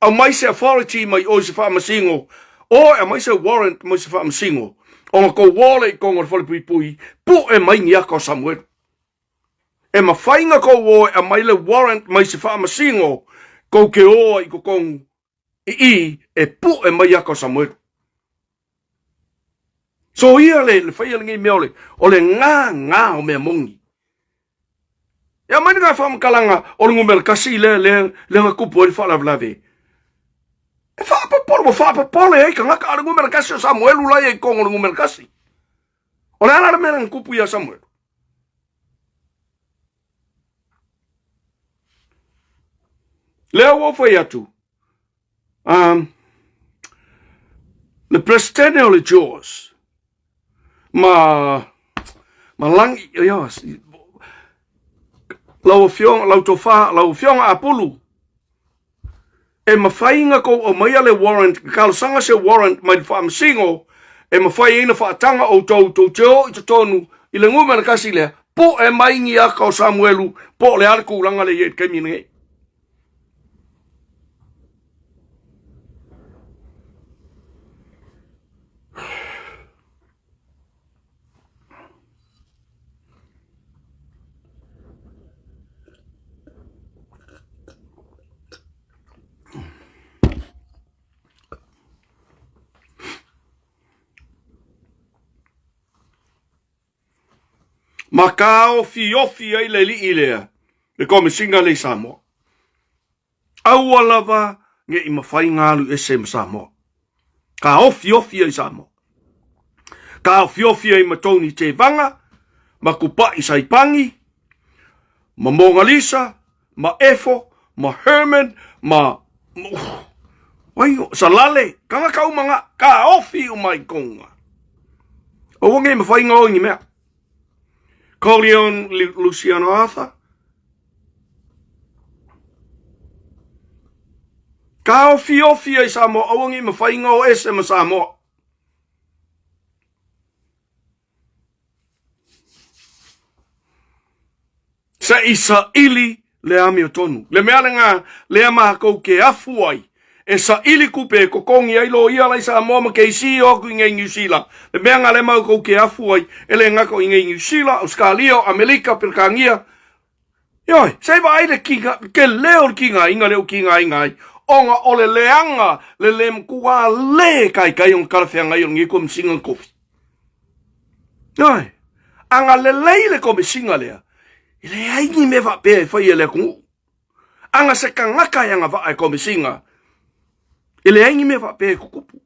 aumai se authority mai o i se faamasino, o e aumai se warrant mai se faamasino, ona tou o lea i totonu o le falepuipui, pu'e mai ni aka o Samuelu. E mafai na tou o e aumai le warrant mai se faamasino, tou te o ai i totonu i i e pu'e mai aka o Samuelu. So ia le, le faia lenei mea o le, o le gagā o mea moni. E aumai le faamatalaga o le numera tasi lea, lea, lea na tupu ai le faalavelave. E faapopole, ua faapopole ai tagata a le numera tasi o Samuelu la ia i totonu o le numera tasi. O le a la le mea na tupu ia Samuelu? Lea ua ou fai atu, le Peresetene o le JAWS ma ma Lagi ia, lau afioga lau tofa lau afioga Apulu e mafai na tou aumaia le warrant talosaga se warrant mai le faamasino e mafai ai na faataga outou tou te o i totonu i le numera tasi lea pu'e mai ni aka o Samuelu po o le a le tulaga lea i ai i le taimi lenei. Ma taofiofi ai le alii lea, le Komesina lea i Samoa. Aua lava ne i mafai ona alu ese ma Samoa. Taofiofi ai Samoa. Taofiofi ai ma Tony Tevaga, ma Tupai Saipani, ma Monalisa, ma Efo, ma Herman, ma Ai, Salale, tagata uma na, taofi uma i tonu. Aua ne i mafai ona o i ni mea. Colion Luciano Arthur. Taofiofi ai Samoa, aua ne i mafai ona o ese ma Samoa. Se i saili le amiotonu. Le mea lena lea makou ke afu ai, e saili kupe e totogi ai loia la i Samoa ma KC o atu i nei Niu Sila. Le mea lena lea makou ke afu ai, e le gata i nei Niu Sila, Ausekalia, Amelika, Peretania. Ioe, se i vaai le kiga, tele o le kigaina lea ua kigaina ai, ona o le leaga, le le matua le taitai ona talafeagai o lenei Komesina o le Tofi. Ioe, a na lelei le Komesina lea, e leai ni mea faapea e fai e le atunuu. A na se tagata e agavaa e Komesina, e leai ni mea faapea e tutupu.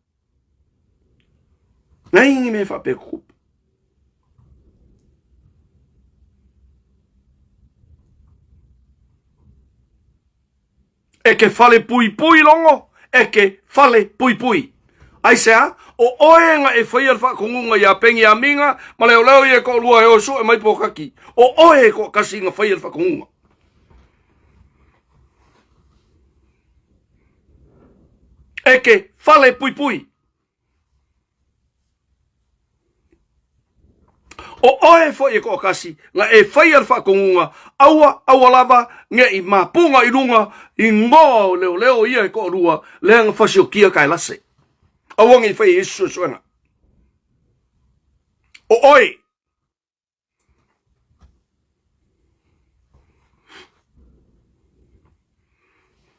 Leai ni mea faapea e tutupu. E ke fale puipui logo, e ke fale puipui. Aisea? O oe na e faia le faatonuga iā Peniamina ma leoleo ia e toalua e o e sue mai pōkaki. O oe e toatasi na faia le faatonuga. E ke fale puipui. O oe foi e toatasi na e faia le faatonuga, aua, aua lava ne i mapuga i luga i ngoa o leoleo ia e toalua lea na fasiokia Kaelase. Aua ne i faia i ai se suesuega. O oe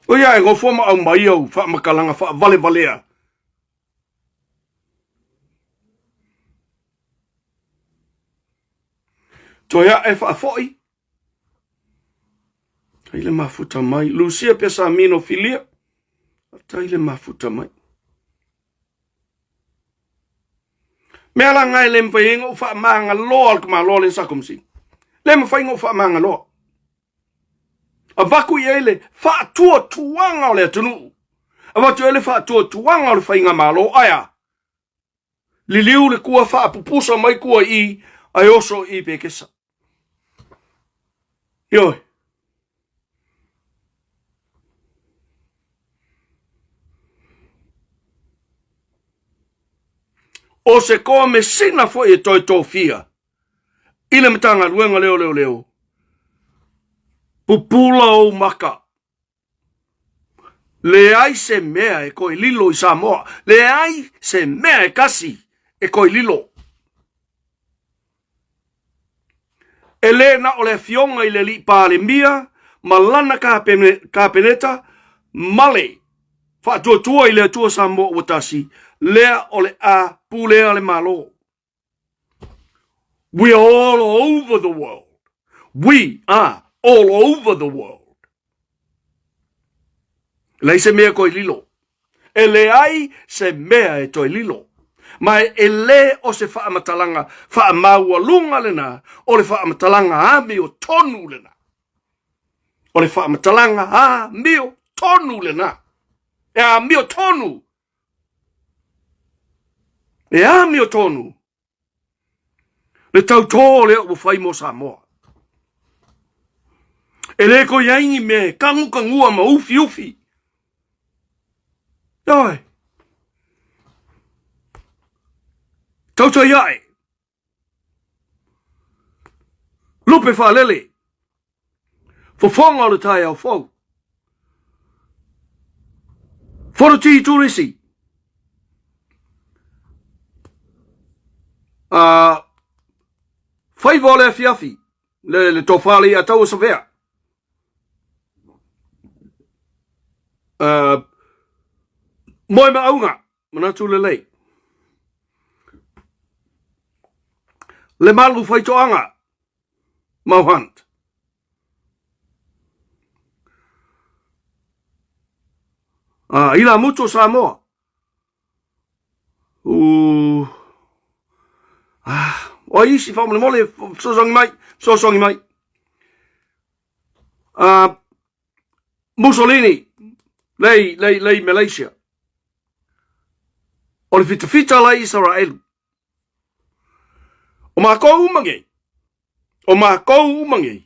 O ia e nofo ma aumai au faamatalaga faavalevalea. Toe ae faafoi. Tai le mafuta mai. Lucia Pesamino Filia. Tai le mafuta mai. Mea la nga e le mafai ai ona ou faamagaloa le tamaloa lea sa Komesina. Le mafai ona ou faamagaloa. Avatu i ai le faatuatuaga o le atunuu. Avatu i ai le faatuatuaga o le faigamalo. Ae a? Liliu le kua faapupusa mai kua i ae oso i Pekesa. Ioe. O se Komesina foi e toe tofia i le Matagaluega lea o Leoleo, pupula ou maka. Leai se mea e toe lilo i Samoa. Leai se mea e kasi e toe lilo. E le na o le afioga i le Alii Palemia ma lana Kapeneta ma le Faatuatua i le Atua Samoa ua tasi, lea o le a pulea le Malo. We are all over the world. We are all over the world. Leai se mea toe lilo. E leai se mea e toe lilo. Ma e le o se faamatalaga faamaualuga lena, o le faamatalaga amiotonu lena. O le faamatalaga amiotonu lena. E amiotonu. E amiotonu. Le tautō lea ua fai mo Samoa. E le toe i ai ni mea e kagukagua ma ufiufi. Ioe. Tautai ae. Lupe faalele. Fofoga o le taeao fou. Fonoti Turisi. Faiva o le afiafi, le, le tofa le ia taua savea. Moe maauga, manatu lelei. Le malu faitoaga. Mau Hunt. Ah, ila mutu o Samoa. U... Ah, o isi faamolemole, fesoasoani mai, fesoasoani mai. Ah, Mussolini, lei, lei, lei Malaysia. O le fitafita la Isaraelu. O mākou uma nei, o mākou uma nei,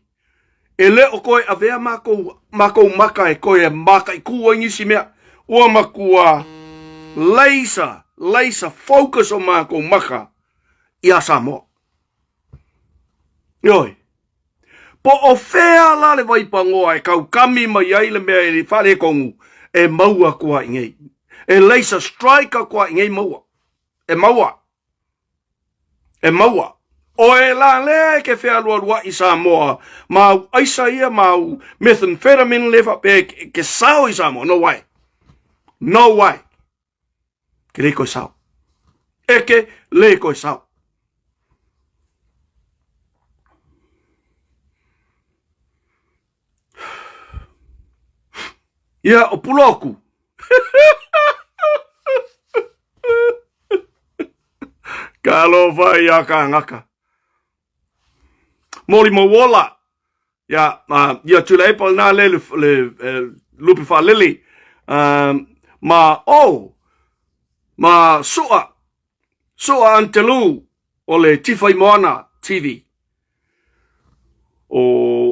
e le o koe avea mākou, mākou maka e koe e mākaʻikū ai nisi mea. Ua makua laser, laser focus o mākou maka iā Samoa. Ioe. Po o fea la le waipangoa e kaukami mai ai le mea e wharekonu e maua kua i nei. E laser strike kua i nei maua. E maua. E maua. Oe la lea e ke fealualuaʻi Samoa ma au aisa ia ma au methamphetamine le faapea e ke sao i Samoa. No way. No way. Ke le koe sao. E ke le koe sao. Ia, o Puloku. Ka alofa ia kāngaka. Moli mauola. Ia, uh, ia tula epa nā le, le, le eh, lupe whalili. Um, ma, oh, ma sua, sua antelu o le Tiwhai Moana TV. O,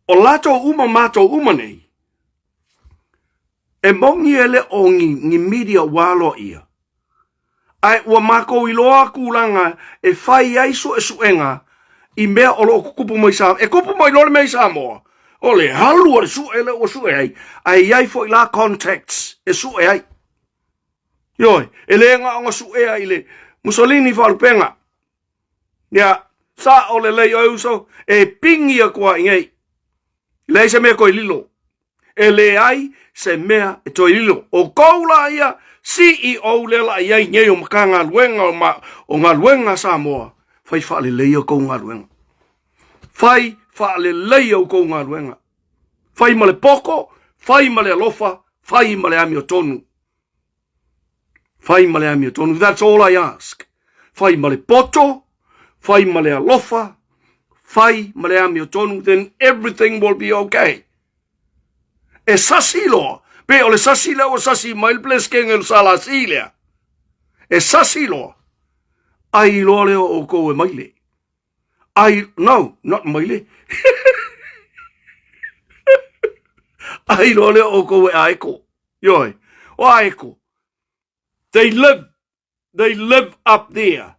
o lātou uma mātou uma nei, e moni e le o ni, ni media ua aloa ia. Ae ua mākou iloa kūlanga e fai ai suesuega i mea o loo kukupu mai Samoa. E kupu mai loa le mea i Samoa, o le halu o le sue lea ua sue ai, ae i ai foi la contacts e sue ai. Ioe, e le gaoga suea i le Mussolini faalupega. Ia, sao lelei oe uso, e pingi aku ai nei. Leai se mea koe lilo. E leai se mea e toe lilo. O kou la ia, CEO lea la i ai nei o Matagaluega o, ma, o galuega a Samoa, fai faalelei o kou galuega. Fai faalelei o kou galuega. Fai ma le poko, fai ma le alofa, fai ma le amiotonu. Fai ma le amiotonu. That's all I ask. Fai ma le poto, fai ma le alofa, fai ma le amiotonu, then everything will be okay. E sasi loa, pe o le sasi lea ua sasi mai le peleskenge o le SLC lea. E sasi loa, ai loa lea o oukou e maile. Ai, no, not maile. Ai loa lea o oukou e aeko. Ioe, o aeko. They live, they live up there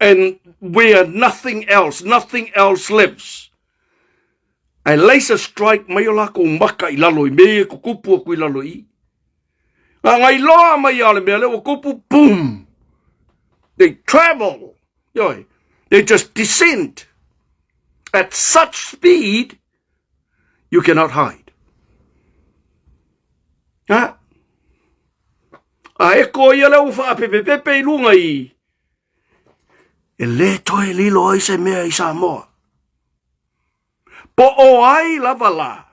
and where nothing else, nothing else lives. Ae laser strike mai o lākou maka i lalo i mea e kukupu aku i lalo i. Ngā ngai loa mai a le mea lea ua kupu, boom! They travel, ioe, they just descend at such speed you cannot hide. Ha? A e ko ia lea ua whaapepepepe i lunga i e le toe lilo ai se mea i Samoa. Po o ai lava la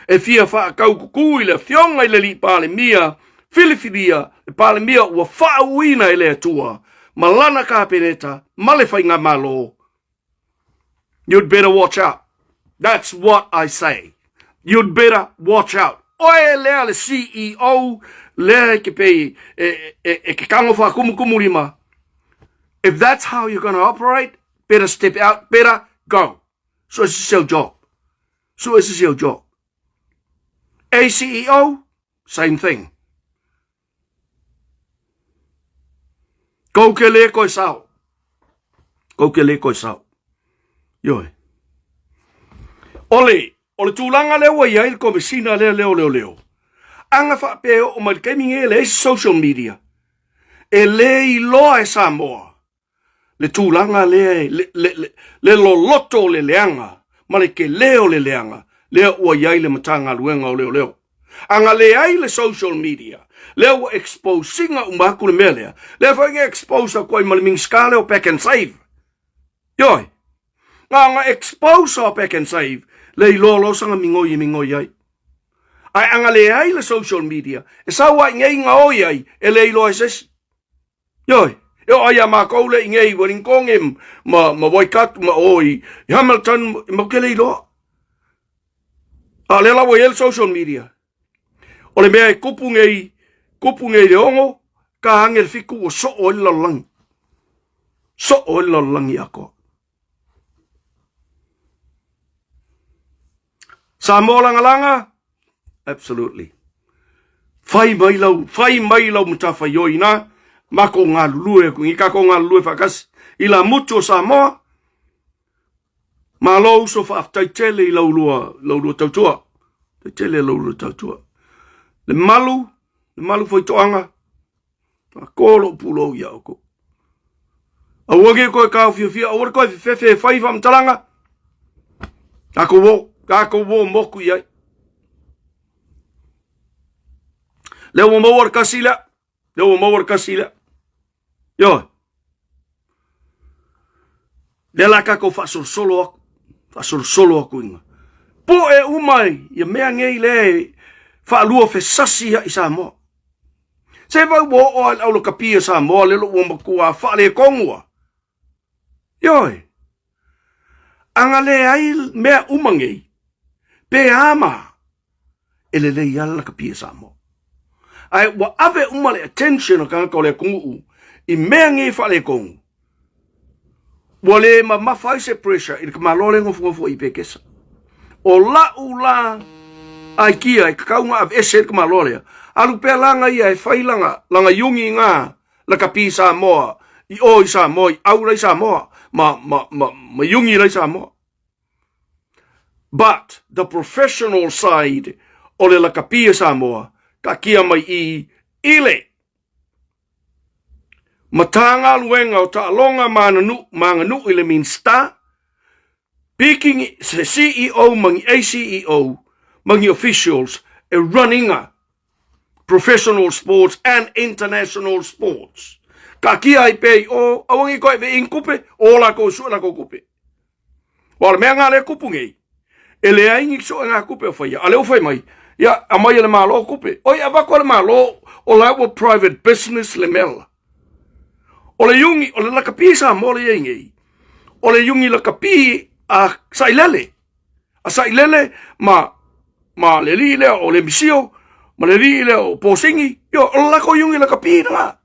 e fia whaakaukukū i le afioga i le alii Palemia, filifilia le Palemia ua faauuina e le Atua ma lana Kapeneta ma le Faigamalo. You'd better watch out. That's what I say. You'd better watch out. Oe lea le CEO lea e ke pei e, e, e ke kango whakumukumu lima. If that's how you're going to operate, better step out, better go. So it's your job. So it's your job. ACEO, same thing. Kou ke le koe sao. Kou ke le koe sao. Ioe. O le, o le tulaga lea ua i ai le komesina lea leo leo leo. Aga faapea e oo mai le taimi nei e leai se social media. E le iloa e Samoa le tulaga lea, le, le, le, le loloto o le leaga ma le kelē o le leaga lea ua i ai le Matagaluega o Leoleo. Aga leai le social media, lea ua expose ina uma atu le mea lea, lea foi na expose atu ai ma le Minisita lea o Pack and Save. Ioe. Na ona expose o Pak'nSave le iloa loa saga migoi e migoi ai. Ae ana leai le social media, e sau ai nei gaoi ai e le iloa e se isi. Ioe, e oo ai ia makou le i nei i Wellington ma, ma Waikato ma o i Hamilton, matou te le iloa. A o lea la ua i ai le social media. O le mea e kupu nei, kupu nei i le 6, ka age le 7 ua soo ai le lalolagi. Soo ai le lalolagi atoa. Samoa lagalaga? Absolutely. Fai mai lau, fai mai lau matafaioi ina, makou galulue aku i kakou galulue faatasi i la mutu o Samoa. Malo uso faafetai tele i lau lua, lau lua tautua. Faafetai tele i lau lua tautua. Le malu, le malu faitoaga, Ko lou pulou ia outou. Aua ne i toe taofiofia, aua le toe fefefe e fai faamatalaga. Tatou o, tatou o motu i ai. Lea ua maua le tasi lea. Lea ua maua le tasi lea. Ioe. Lea la tatou faasolosolo aku, faasolosolo aku ina. Poe uma ia mea nei lea e faalua fesasi ai Samoa. Se vai ua oo lava i le aulakapi a Samoa lea ua matua faaletonu a. Ioe. Ana leai mea uma nei, pe a ma, e lelei lava le lakapi a Samoa. Ae ua ave uma le attention a tagata o le atunuu i mea nei faaletonu, ua le mamafa ai se pressure i le tamaloa lea e nofonofo i Pekesa. O la'u la aikia e tatau ona aveese ai le tamaloa lea, alu pea laga ia e fai lana, lana iugi na lakapi Samoa i o i Samoa, i au la i Samoa, ma, ma, ma, ma iugi la i Samoa. But the professional side o le lakapi a Samoa, taatia mai i i le Matagaluega o Taaloga ma Aganuu i le Minisita, piki se CEO ma ni ACEO ma ni officials e run ina professional sports and international sports. Taatia ai pea i o, aua ne i toe ave i ni tupe, o latou e sue latou tupe. Aua o le mea lena lea e tupu nei, e leai ni suega tupe o faia, a lea ua fai mai, ia, aumai e le Malo tupe. Oi, avatu e le Malo, o la ua private business le mea la. O le iugi, o le lakapi Samoa lea e i ai nei, o le iugi lakapi a Sailele, a Sailele ma, ma le alii lea o Lemisio, ma le alii lea o Posigi, ia, o le latou iugi lakapi lena.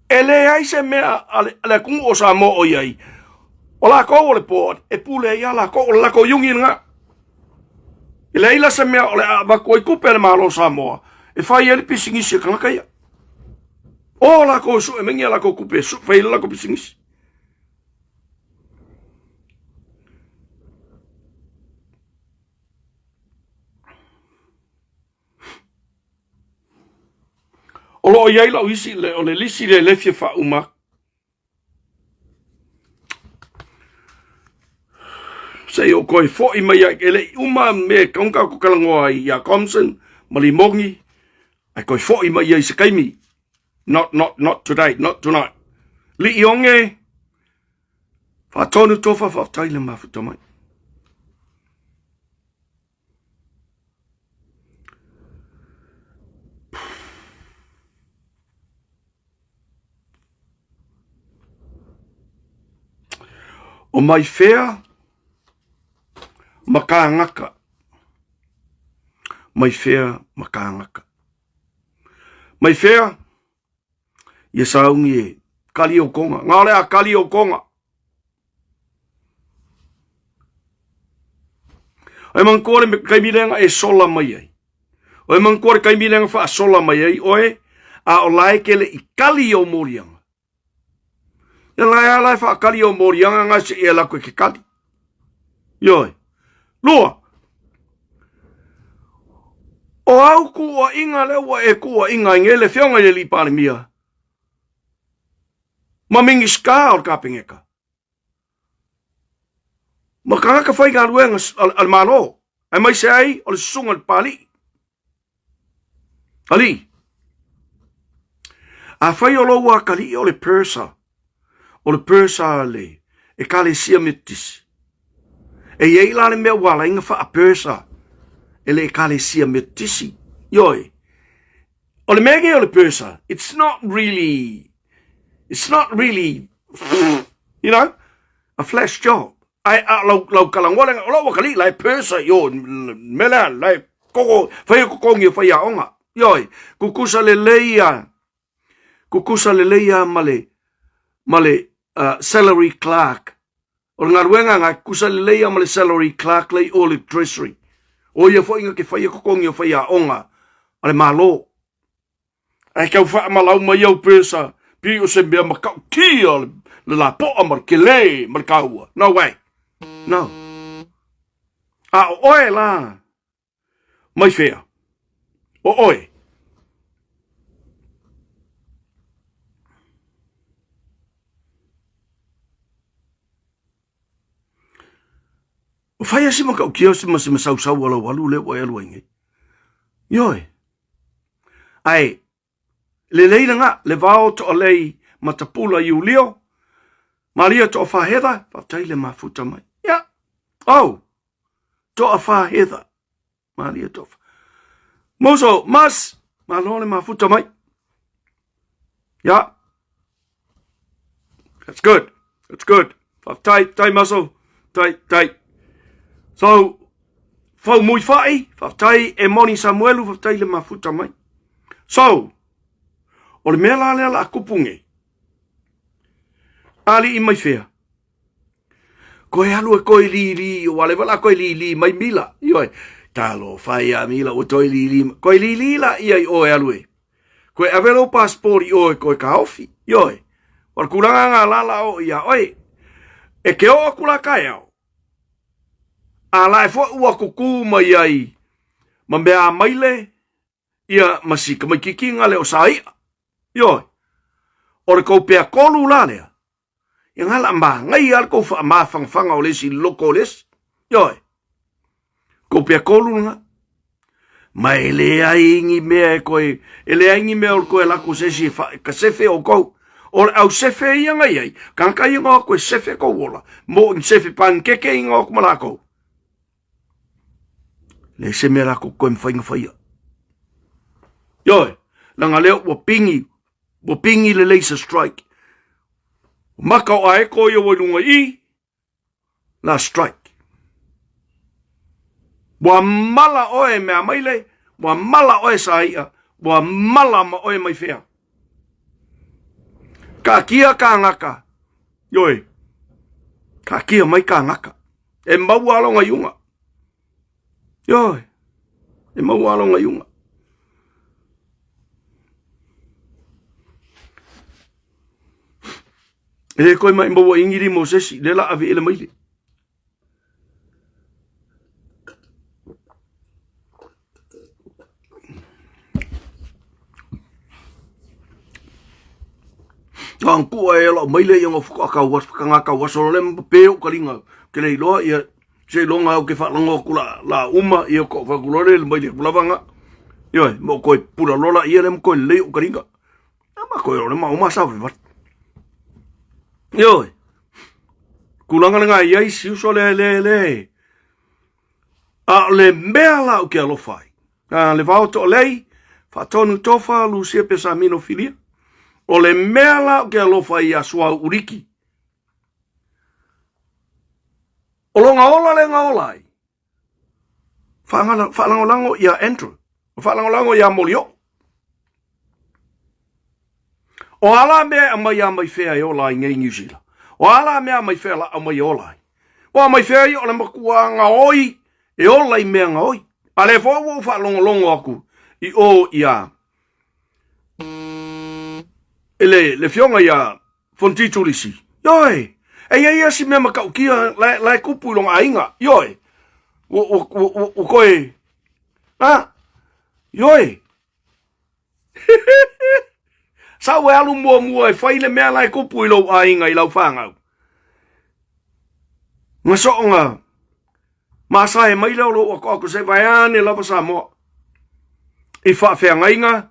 E leai se mea a le, a le atunuu o Samoa o i ai. O lakou o le board e pule ai a lakou, o le lakou iugi lena. E leai la se mea o le a avatu ai tupe a le Malo o Samoa e fai ai le pisinisi a tagata ia. O lakou e sue mai ni a lakou tupe e fai ai le lakou pisinisi. O lo o i ai lau isi, o le lisi lea e le fia faauma atu. Se i ou toe foi mai ai, e le i uma mea e tatau ona tatou talanoa ai ia Thompson ma Limogi, ae toe foi mai ai i se taimi. Not, not, not today, not tonight. Lii Onge, faatonu tofa faafetai le mafuta mai. O mai whea ma kāngaka. Mai whea ma kāngaka. Mai whea ia saungi e kali o konga. Ngā ole a kali o konga. Oe manatua le kaimilenga e sola mai ai. Oe manatua le kaimilenga faasola mai ai oe, a o la e kele i kali o moliaga. Ia la e ala e faakali o moliaga nga se e lako e ke kali. Ioe. Lua. O au kuuaʻiga lea ua e kuuaʻiga ai nei le Afioga i le Alii Palemia ma Minisita o le Kapeneta ma tagata faigaluega a le Malo, aemaise ai o le susuga i le Papalii. Alii, afai o lou atalii o le purser, o le purser a le Ekalesia Metotisi. E i ai la le mea ua ala ai ona faapursa e le Ekalesia Metotisi. Ioe. O le mea nei o le pursa, it's not really, it's not really, you know, a flash job. Ai a lau, lau kalangoa lenga, o lau akalii lai pursa i o, mea lea, lai koko, whai o kokongi o whai aonga. Ioe, kukusa le leia, kukusa lelei lava ma le, ma le uh, salary clerk. O le galuega nga kukusa lelei lava ma le salary clerk lei o le treasury. O ia foi nga ke whai kokongi o whai aonga a le malo. Ai kau wha malau mai au pesa, pi o se mea makau kia le, le la poa ma le kele ma le kaua. No way. No. A o oe la, Mai whea? O oe. O whai asi ma kau kia ma se masau sau ala walu le wa elu ai ngai. Ioe. Ai, le leila nga, le vao to o lei matapula i ulio, Maria to o whaheda, whaatai le mafuta mai. Ya. Oh, Toa whaheda. Maria toa. Moso, mas, malo le mafuta mai. Ya. That's good. That's good. Tai, tai maso. Tai, tai. So, whau mui whai, whaftai e moni Samuelu, whaftai le mafuta mai. So, o le mea la lea la kupu nei. Ali i mai whea. Koe alu e koe lili, o wale wala koe lili mai mila. Ioi, talo whai a mila o toi lili. Koe lili la ia i oe alu e. Koe ave lou passport i oe koe ka ofi. Ioi, wala kulanga ngā lala o ia oe. E ke o aku la kai ao. A la e fo ua kuku mai ai. Ma mea maile, ia ma si kamaikiki ngale o sa ia. Ioi, o le kou pea kolu la lea. Ia ngā la māngai a le kou whaamāwhangawhanga o le isi loko o le isi. Ioe, kou pea kolu ngā. Ma e le ai ngi mea e koe, e le ai ngi mea o le koe lako se isi e wha, ka sefe o kou. O le au sefe ia ngai ai, ka ngai ia ngā koe sefe kou ola, mo ngi sefe pankeke i ngā kuma lākou. Le se mea lākou koe mwhainga whaia. Ioe, langa leo ua pingi, Ua pingi le laser strike. Maka o aeko ia ua lunga i la strike. Ua mala oe mea maile, ua mala oe sa ia, ua mala ma oe mai whea. Ka kia ka ngaka, ioe, ka kia mai ka ngaka. E maua alonga iunga. Ioe, e mau alo ngai unga. E le koe mai maua ingiri mo sesi, le la ave ele maile. Ang kua e lau maile ia ngā whakakau, whakangakau aso le pe o kalinga, ke lei loa ia Seiloga au ke faalogo aku la, la uma ia ko fakulore le mai le kulavanga. Ioe, mo koe pula lola ia le mo koe lei o karinga. A ma koe ole ma uma sa vat. Ioe. Kulanga le ngai ai si uso le le le. A le mea la o ke alofa ai. A le vao to lei, faatonu tofa, Lucia Pesamino Filia. O le mea la o ke alofa ai a suau uriki. O longa ola le nga ola ai. Whaalangolago ia Andrew. Whaalangolago ia Molio. O ala mea a mai a mai whea e ola ai ngei New Zealand. O ala mea a mai whea la a mai ola ai. O a mai whea i o le makua nga oi e ola i mea nga oi. A le fo ua whaalongolongo aku i o ia e le, le fionga ia Fonti Tulisi. Ioe, e ia ia si mea makaukia la, la e kupu i longa aiga. Ioe, ua, ua, ua, ua, ua koe, a, ioe. Sa ua e alu mua mua e whai le mea la e kupu i lou aiga i lau whāngau. Nga soonga, masae mai leo lou ako ako se vaeane lava Samoa. I whaawheangaiga,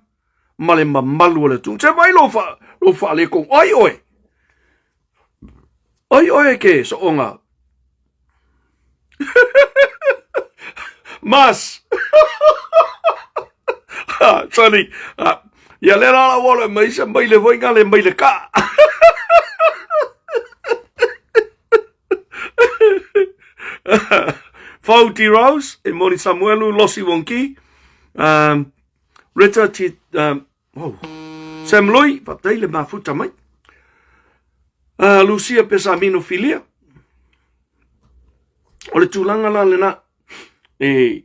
ma le mamalu o le Atua. Se vai lou wha, lou whaalekong, ai oe. Oi oe ke soonga. Mas. Sorry. Ia le la la wala mai sa mai le voi ngale mai le ka. Fauti Rose, e Moni Samuelu, Losi Wonki, um, Rita Ti, um, oh, Sam Lui, fatai le mafuta mai. Uh, Lucia Pesamino Filia. O le tulaga la lena, e,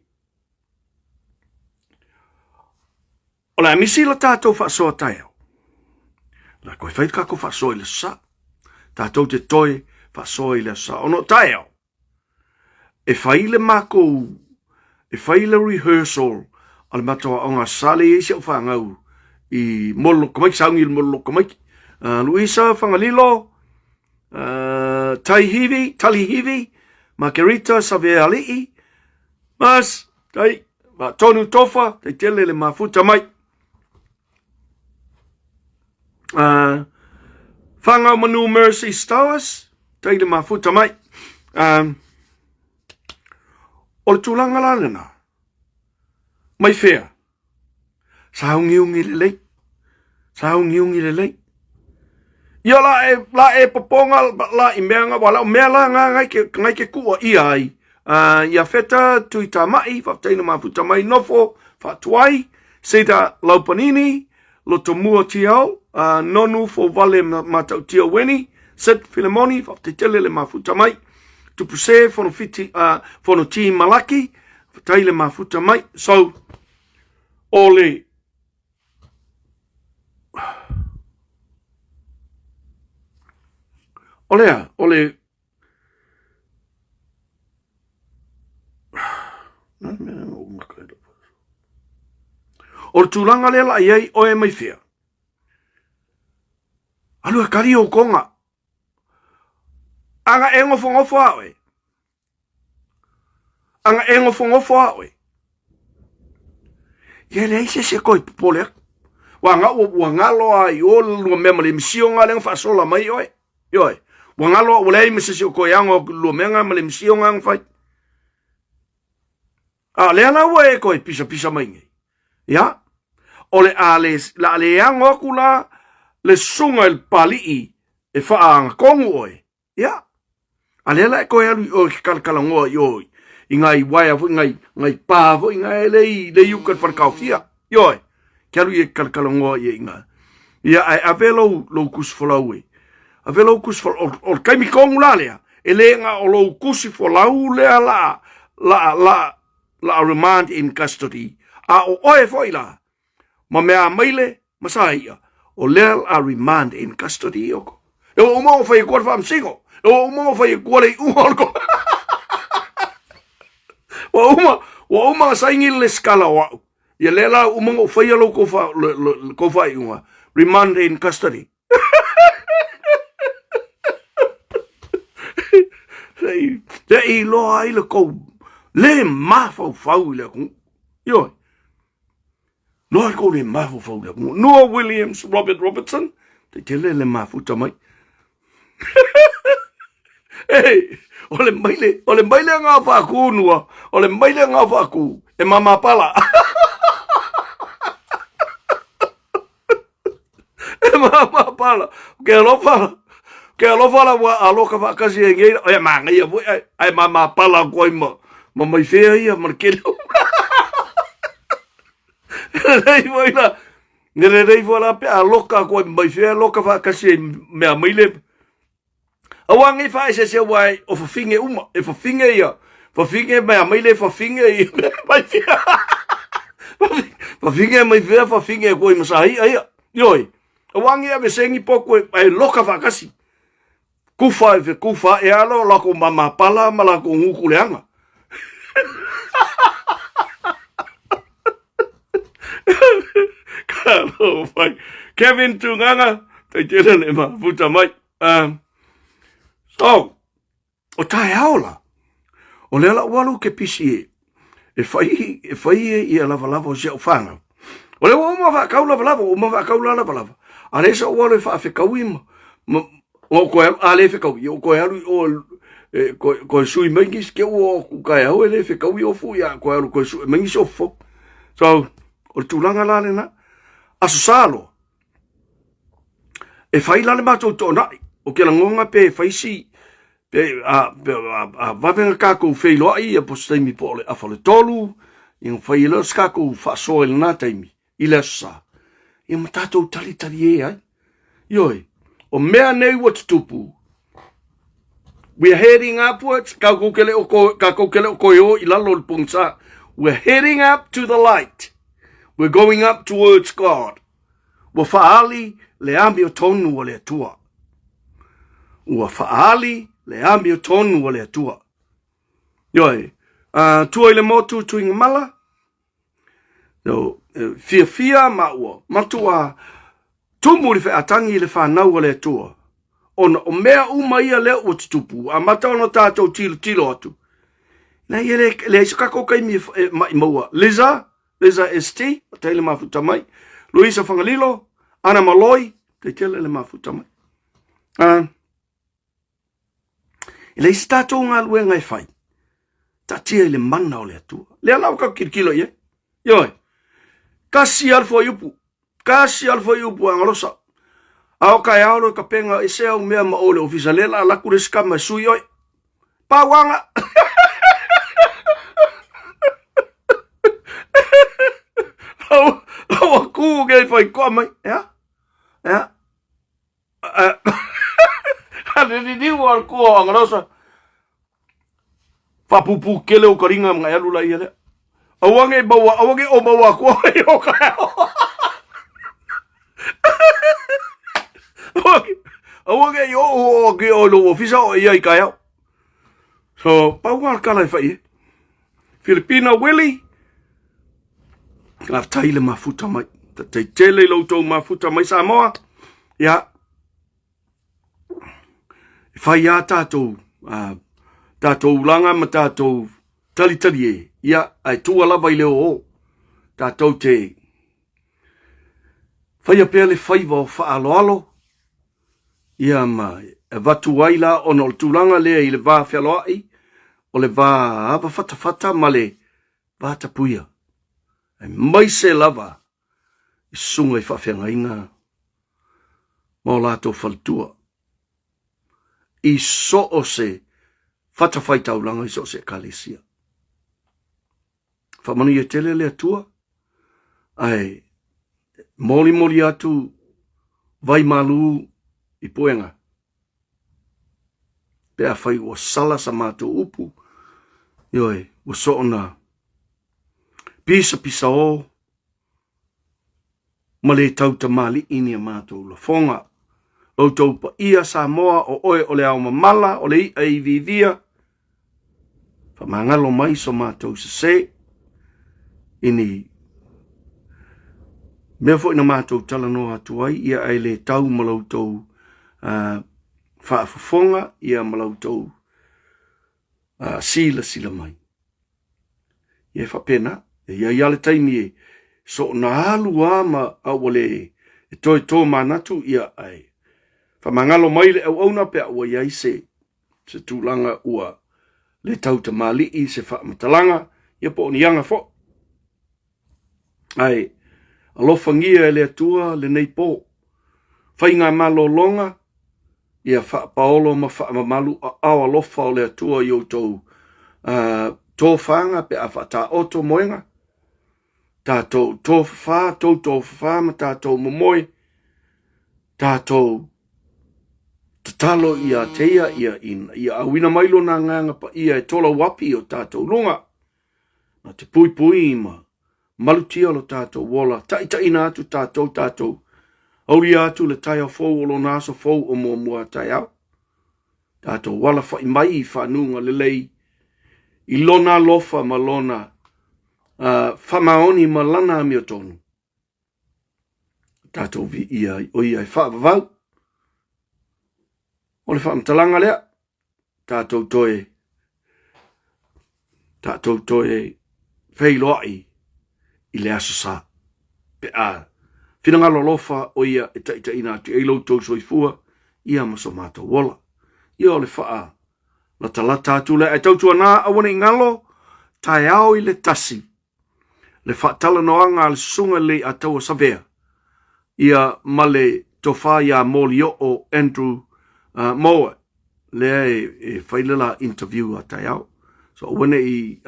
o le a misi la tātou faasoa taeao. La koe whai kako faasoa i le sa. Tātou te toe faasoa i le sa. Ono taeao, e whai le mākou, e whai le rehearsal a le matou aoga sa le i ai si au whāngau i Mololo Kamaiki, saungi i le Mololo Kamaiki. Uh, Luisa Whangalilo, uh, Tai Hivi, Tali Hivi, Margarita Saveali'i, Mas, tai, ma tonu tofa, tai tele le mafuta mai. Uh, Whangau Manu Mercy Stowers, tai le mafuta mai. Um, o le tulaga la lena, mai whea, Sāungiungi lelei. Sāungiungi lelei. Ia la e, la e poponga la i mea nga, wala o mea la nga ngai ke, ngai ke kua ia ai. Uh, ia wheta tui tāma'i, whapteina mafuta mai nofo, whatuai, Sita Laupanini, Lotomua Tiao, uh, Nonu Fovale Matautia Weni, Sid Filemoni, whapte le mafuta mai, Tupuse, Fonofiti, uh, Fonoti Malaki, Whatai le mafuta mai. So, o le O le a, o le O le tulaga lea la i ai oe mai fea. Alu e kari o konga. Aga e ngofongofo a oe. Aga e ngofongofo a oe. Ia leai se se koe popole aku. Ua nga ua, ua ngalo a i o lua mea ma le misio nga lenga faasola mai oe. Ioe. Ua ngalo ua leai ma se se o koe ango aku lua mea nga ma le misio nga nga fai. A lea la ua e koe pisa pisa mai nei. Ia. O le a le, la le ango aku la le sunga il palii e whaanga kongu oe. Ia, a lea la e koe alu i oe ke kalakalagoa i oe i ngai waea foi, ngai, ngai pā foi, ngai e le i, le i uka le whalekaofia. Ioe, ke alu i e kalakalagoa i e i ngā. Ia, ae ave lou, lou kusi folau e. Ave lou kusi folau, o, o le kaimi kongu la lea, e le nga o lou kusi folau lea la, la, la, la remand in custody. A o oe foi la, ma mea maile ma sa ia, o lea a remand in custody oko. E o uma o whai kua le whamsingo. E o uma o whai kua le uha o ko. Ua uma, ua uma nga saingi le skala o au. Ia lea la uma o whai alo ko wha, le, le, ko whai unga. Remand in custody. Te i loa ai le kou le mafaufau i le atunuu. Ioe. Loa ai kou le mafaufau i le atunuu. Noah Williams, Robert Robertson, te tele le mafuta mai. Ei, o le maile, o le maile ngā whākū nua, o le maile ngā whākū, e mamapala. E mamapala, ke alofa, ke alofa la wa aloka whakasi e ngei, e mā ngai a ai, ai mamapala koe ma, ma mai whea ia, ma le kele. Rei foi la, ne re rei foi la pe aloka koe mai whea, loka whakasi e mea maile. Aua ngi whaeseese ua e o whawhinge uma, e whawhinge ia, whawhinge mea mai le whawhinge ia, mea mai whia. Whawhinge mai whia, whawhinge koe masahi aia. Ioi, aua ngi ave sengi poku e, e loka whakasi. Kufa e fe kufa e alo lako mama pala ma lako nguku leanga. Ka mai. Kevin Tunganga, te tele le mafuta mai. Um, so, o tae aola, o lea lau alu ke pisi e, e whai, e whai e ia lava lava o si au whānau. O lea ua uma whaakau lava lava, uma whaakau la lava lava. A lea sa ua alu e whaawhekau i ma, ma. O koe alu, a le fekaui, o koe alu i o, e, koe, koe sui mai nisi ke ua o ku kai au e le fekaui o fu, ia, koe alu koe sui mai nisi o fo. So, o le tulaga la lena, aso sa loa, e fai la le matou toonai, o ke lagonga pe fai si, pe a, pe, a, a vave na kākou feiloai ia po se taimi po o le afa o le tolu, ia fai e leo se kākou faasoa i lena taimi, i le aso sa, ia ma tātou talitali e ai. Ioe, o mea nei ua tutupu, we are heading upwards, kākou ke le o ko, kākou ke le o koe o i lalo o le pongsa, we're heading up to the light. We're going up towards God. Ua whaali le amio tonu o le Atua. Ua whaali le amio tonu o le Atua. Ioe, uh, tua i le motu tuinga mala, No, e, fiafia ma ua matua tumu le featangi i le whanau o le Atua. Ona o mea uma ia lea ua tutupu, a mata ona tātou tilo tilo atu. Nei e le, le se kako kaimi e, e mai maua. Liza, Liza ST, o teile mafuta mai. Luisa Whangalilo, Ana Maloi, te tele le mafuta mai. Uh, E leai se tātou galuega e fai. Taatia i le mana o le Atua. Lea la ua kau kilokilo i ai. Ioe. Kasi a le fuaiupu. Kasi a le fuaiupu a galosa. A o ka e aolo i ka penga e se au mea ma o le ofisa lea la laku le sikama e sui oi. Pauanga! Au, au a kū ke whai koa mai. Ea? Ea? A le liliu o le kua o Angarosa. Whapupū kele o ka ringa mga alu la ia lea. Aua nge maua, aua nge o maua kua i o ka ao. Aua nge i o o ki o lo ofisa o ia i ka ao. So, pau ngā kala e whai e. Filipina Willie, Ngā le mafuta mai. Ta te tele i loutou mafuta mai Samoa. Ia, e whai a tātou, uh, tātou ulanga ma tātou talitali e. Ia, ai tua lava i leo o. Tātou te whaia pea le whaiva o whaaloalo. Ia ma e vatu ai la ona o le tulaga lea i le va fealoai, o le va ava fatafata ma le va tapuia. Aemaise lava i susuga i faafeagaiga ma o latou faletua i so o se fatafaitaulaga i so o se Ekalesia. Faamanuia tele le Atua, ae molimoli atu vai malū i puega. Pe a fai ua sala sa mātou upu, ioe, ua soona pisa pisa o, ma le tau tamalii ni a mātou lafoga. Outou paia Samoa o oe o le ao mamala, o le i'a i vivia, whamangalo mai so mātou sese, i ni mea foi na mātou talanoa atu ai, ia ai le tau ma loutou uh, whaafofonga, ia ma loutou uh, silasila mai. Ia e faapena, e i ai a le taimi e soona alu a ma a ua le e toe tō manatu, ia ai. Whamangalo mai le auauna pe a ua i ai se, se tulaga ua le tau tamalii, se whaamatalaga, ia po o ni aga foʻi. Ae, alofagia e le Atua lenei pō. Fai ngā malōlōga, ia whaapaolo ma whaamamalu aao alofa o le Atua i outou uh, tōwhanga pe a whataoto moenga, tātou tōwhawhā, tou tōwhawhā ma tātou momoe, tātou tatalo ia te ia, ia, ia auina mai lona nganga pa ia e tola wapi o tātou lunga. Na te puipui ma malutia lo tātou ola, taʻitaʻina atu tātou tātou, auria atu le taiao fou o lona aso fou o muamua taiao. Tātou wala whai mai i whanunga lelei, i lona alofa ma lona uh, whamaoni ma lana amio tonu. Tātou vi ia o ia e whaavavau. O le whaamatalaga lea, tātou toe, tātou toe feiloai i le aso sa. Pe a, whinangalo alofa o ia e taʻitaʻina atu i ai loutou soifua. ia ma so matou ola. Ia o le faa latalata atu lea, ae tautuana aua ne i galo, taeao i le 1, le faatalanoaga a le Susuga i le Leiataua Savea, ia ma le Tofa ia Molioo Andrew Mowat, lea e fai le la interview a taeao. So aua ne i,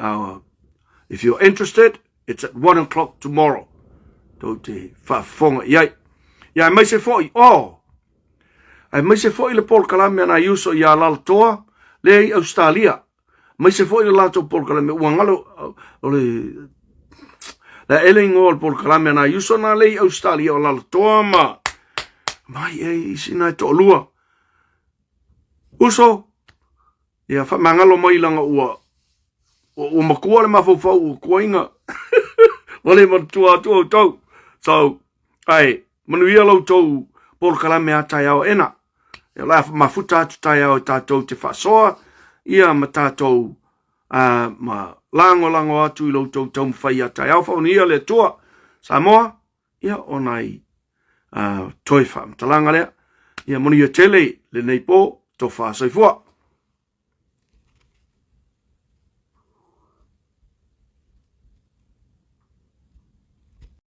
if you're interested, it's at 1 o'clock tomorrow. Tou te faafofoga i ai. Ia, aemaise foi, oh, aemaise foi le polokalame a nai uso ia Alaalatoa, lea i Australia. Aemaise foi le latou polokalame, ua galo, o le, le ele ingoa o le polokalame a nai uso na lea i Australia o Alaalatoa ma, mai e isi nai toalua. Uso, ia faamagalo mai langa ua, ua matua le mafaufau ua tuaina. Ua le manatua atu outou. So, ae, manuia la outou polokalame a taeao ena. E o le a mafuta atu taeao e tatou te faasoa, ia ma tatou ma lagolago atu i la outou taumafai a taeao. Faamanuia le Atua. Samoa, ia o nai toe faamatalaga lea. Ia manuia tele lenei po, tofa soifua.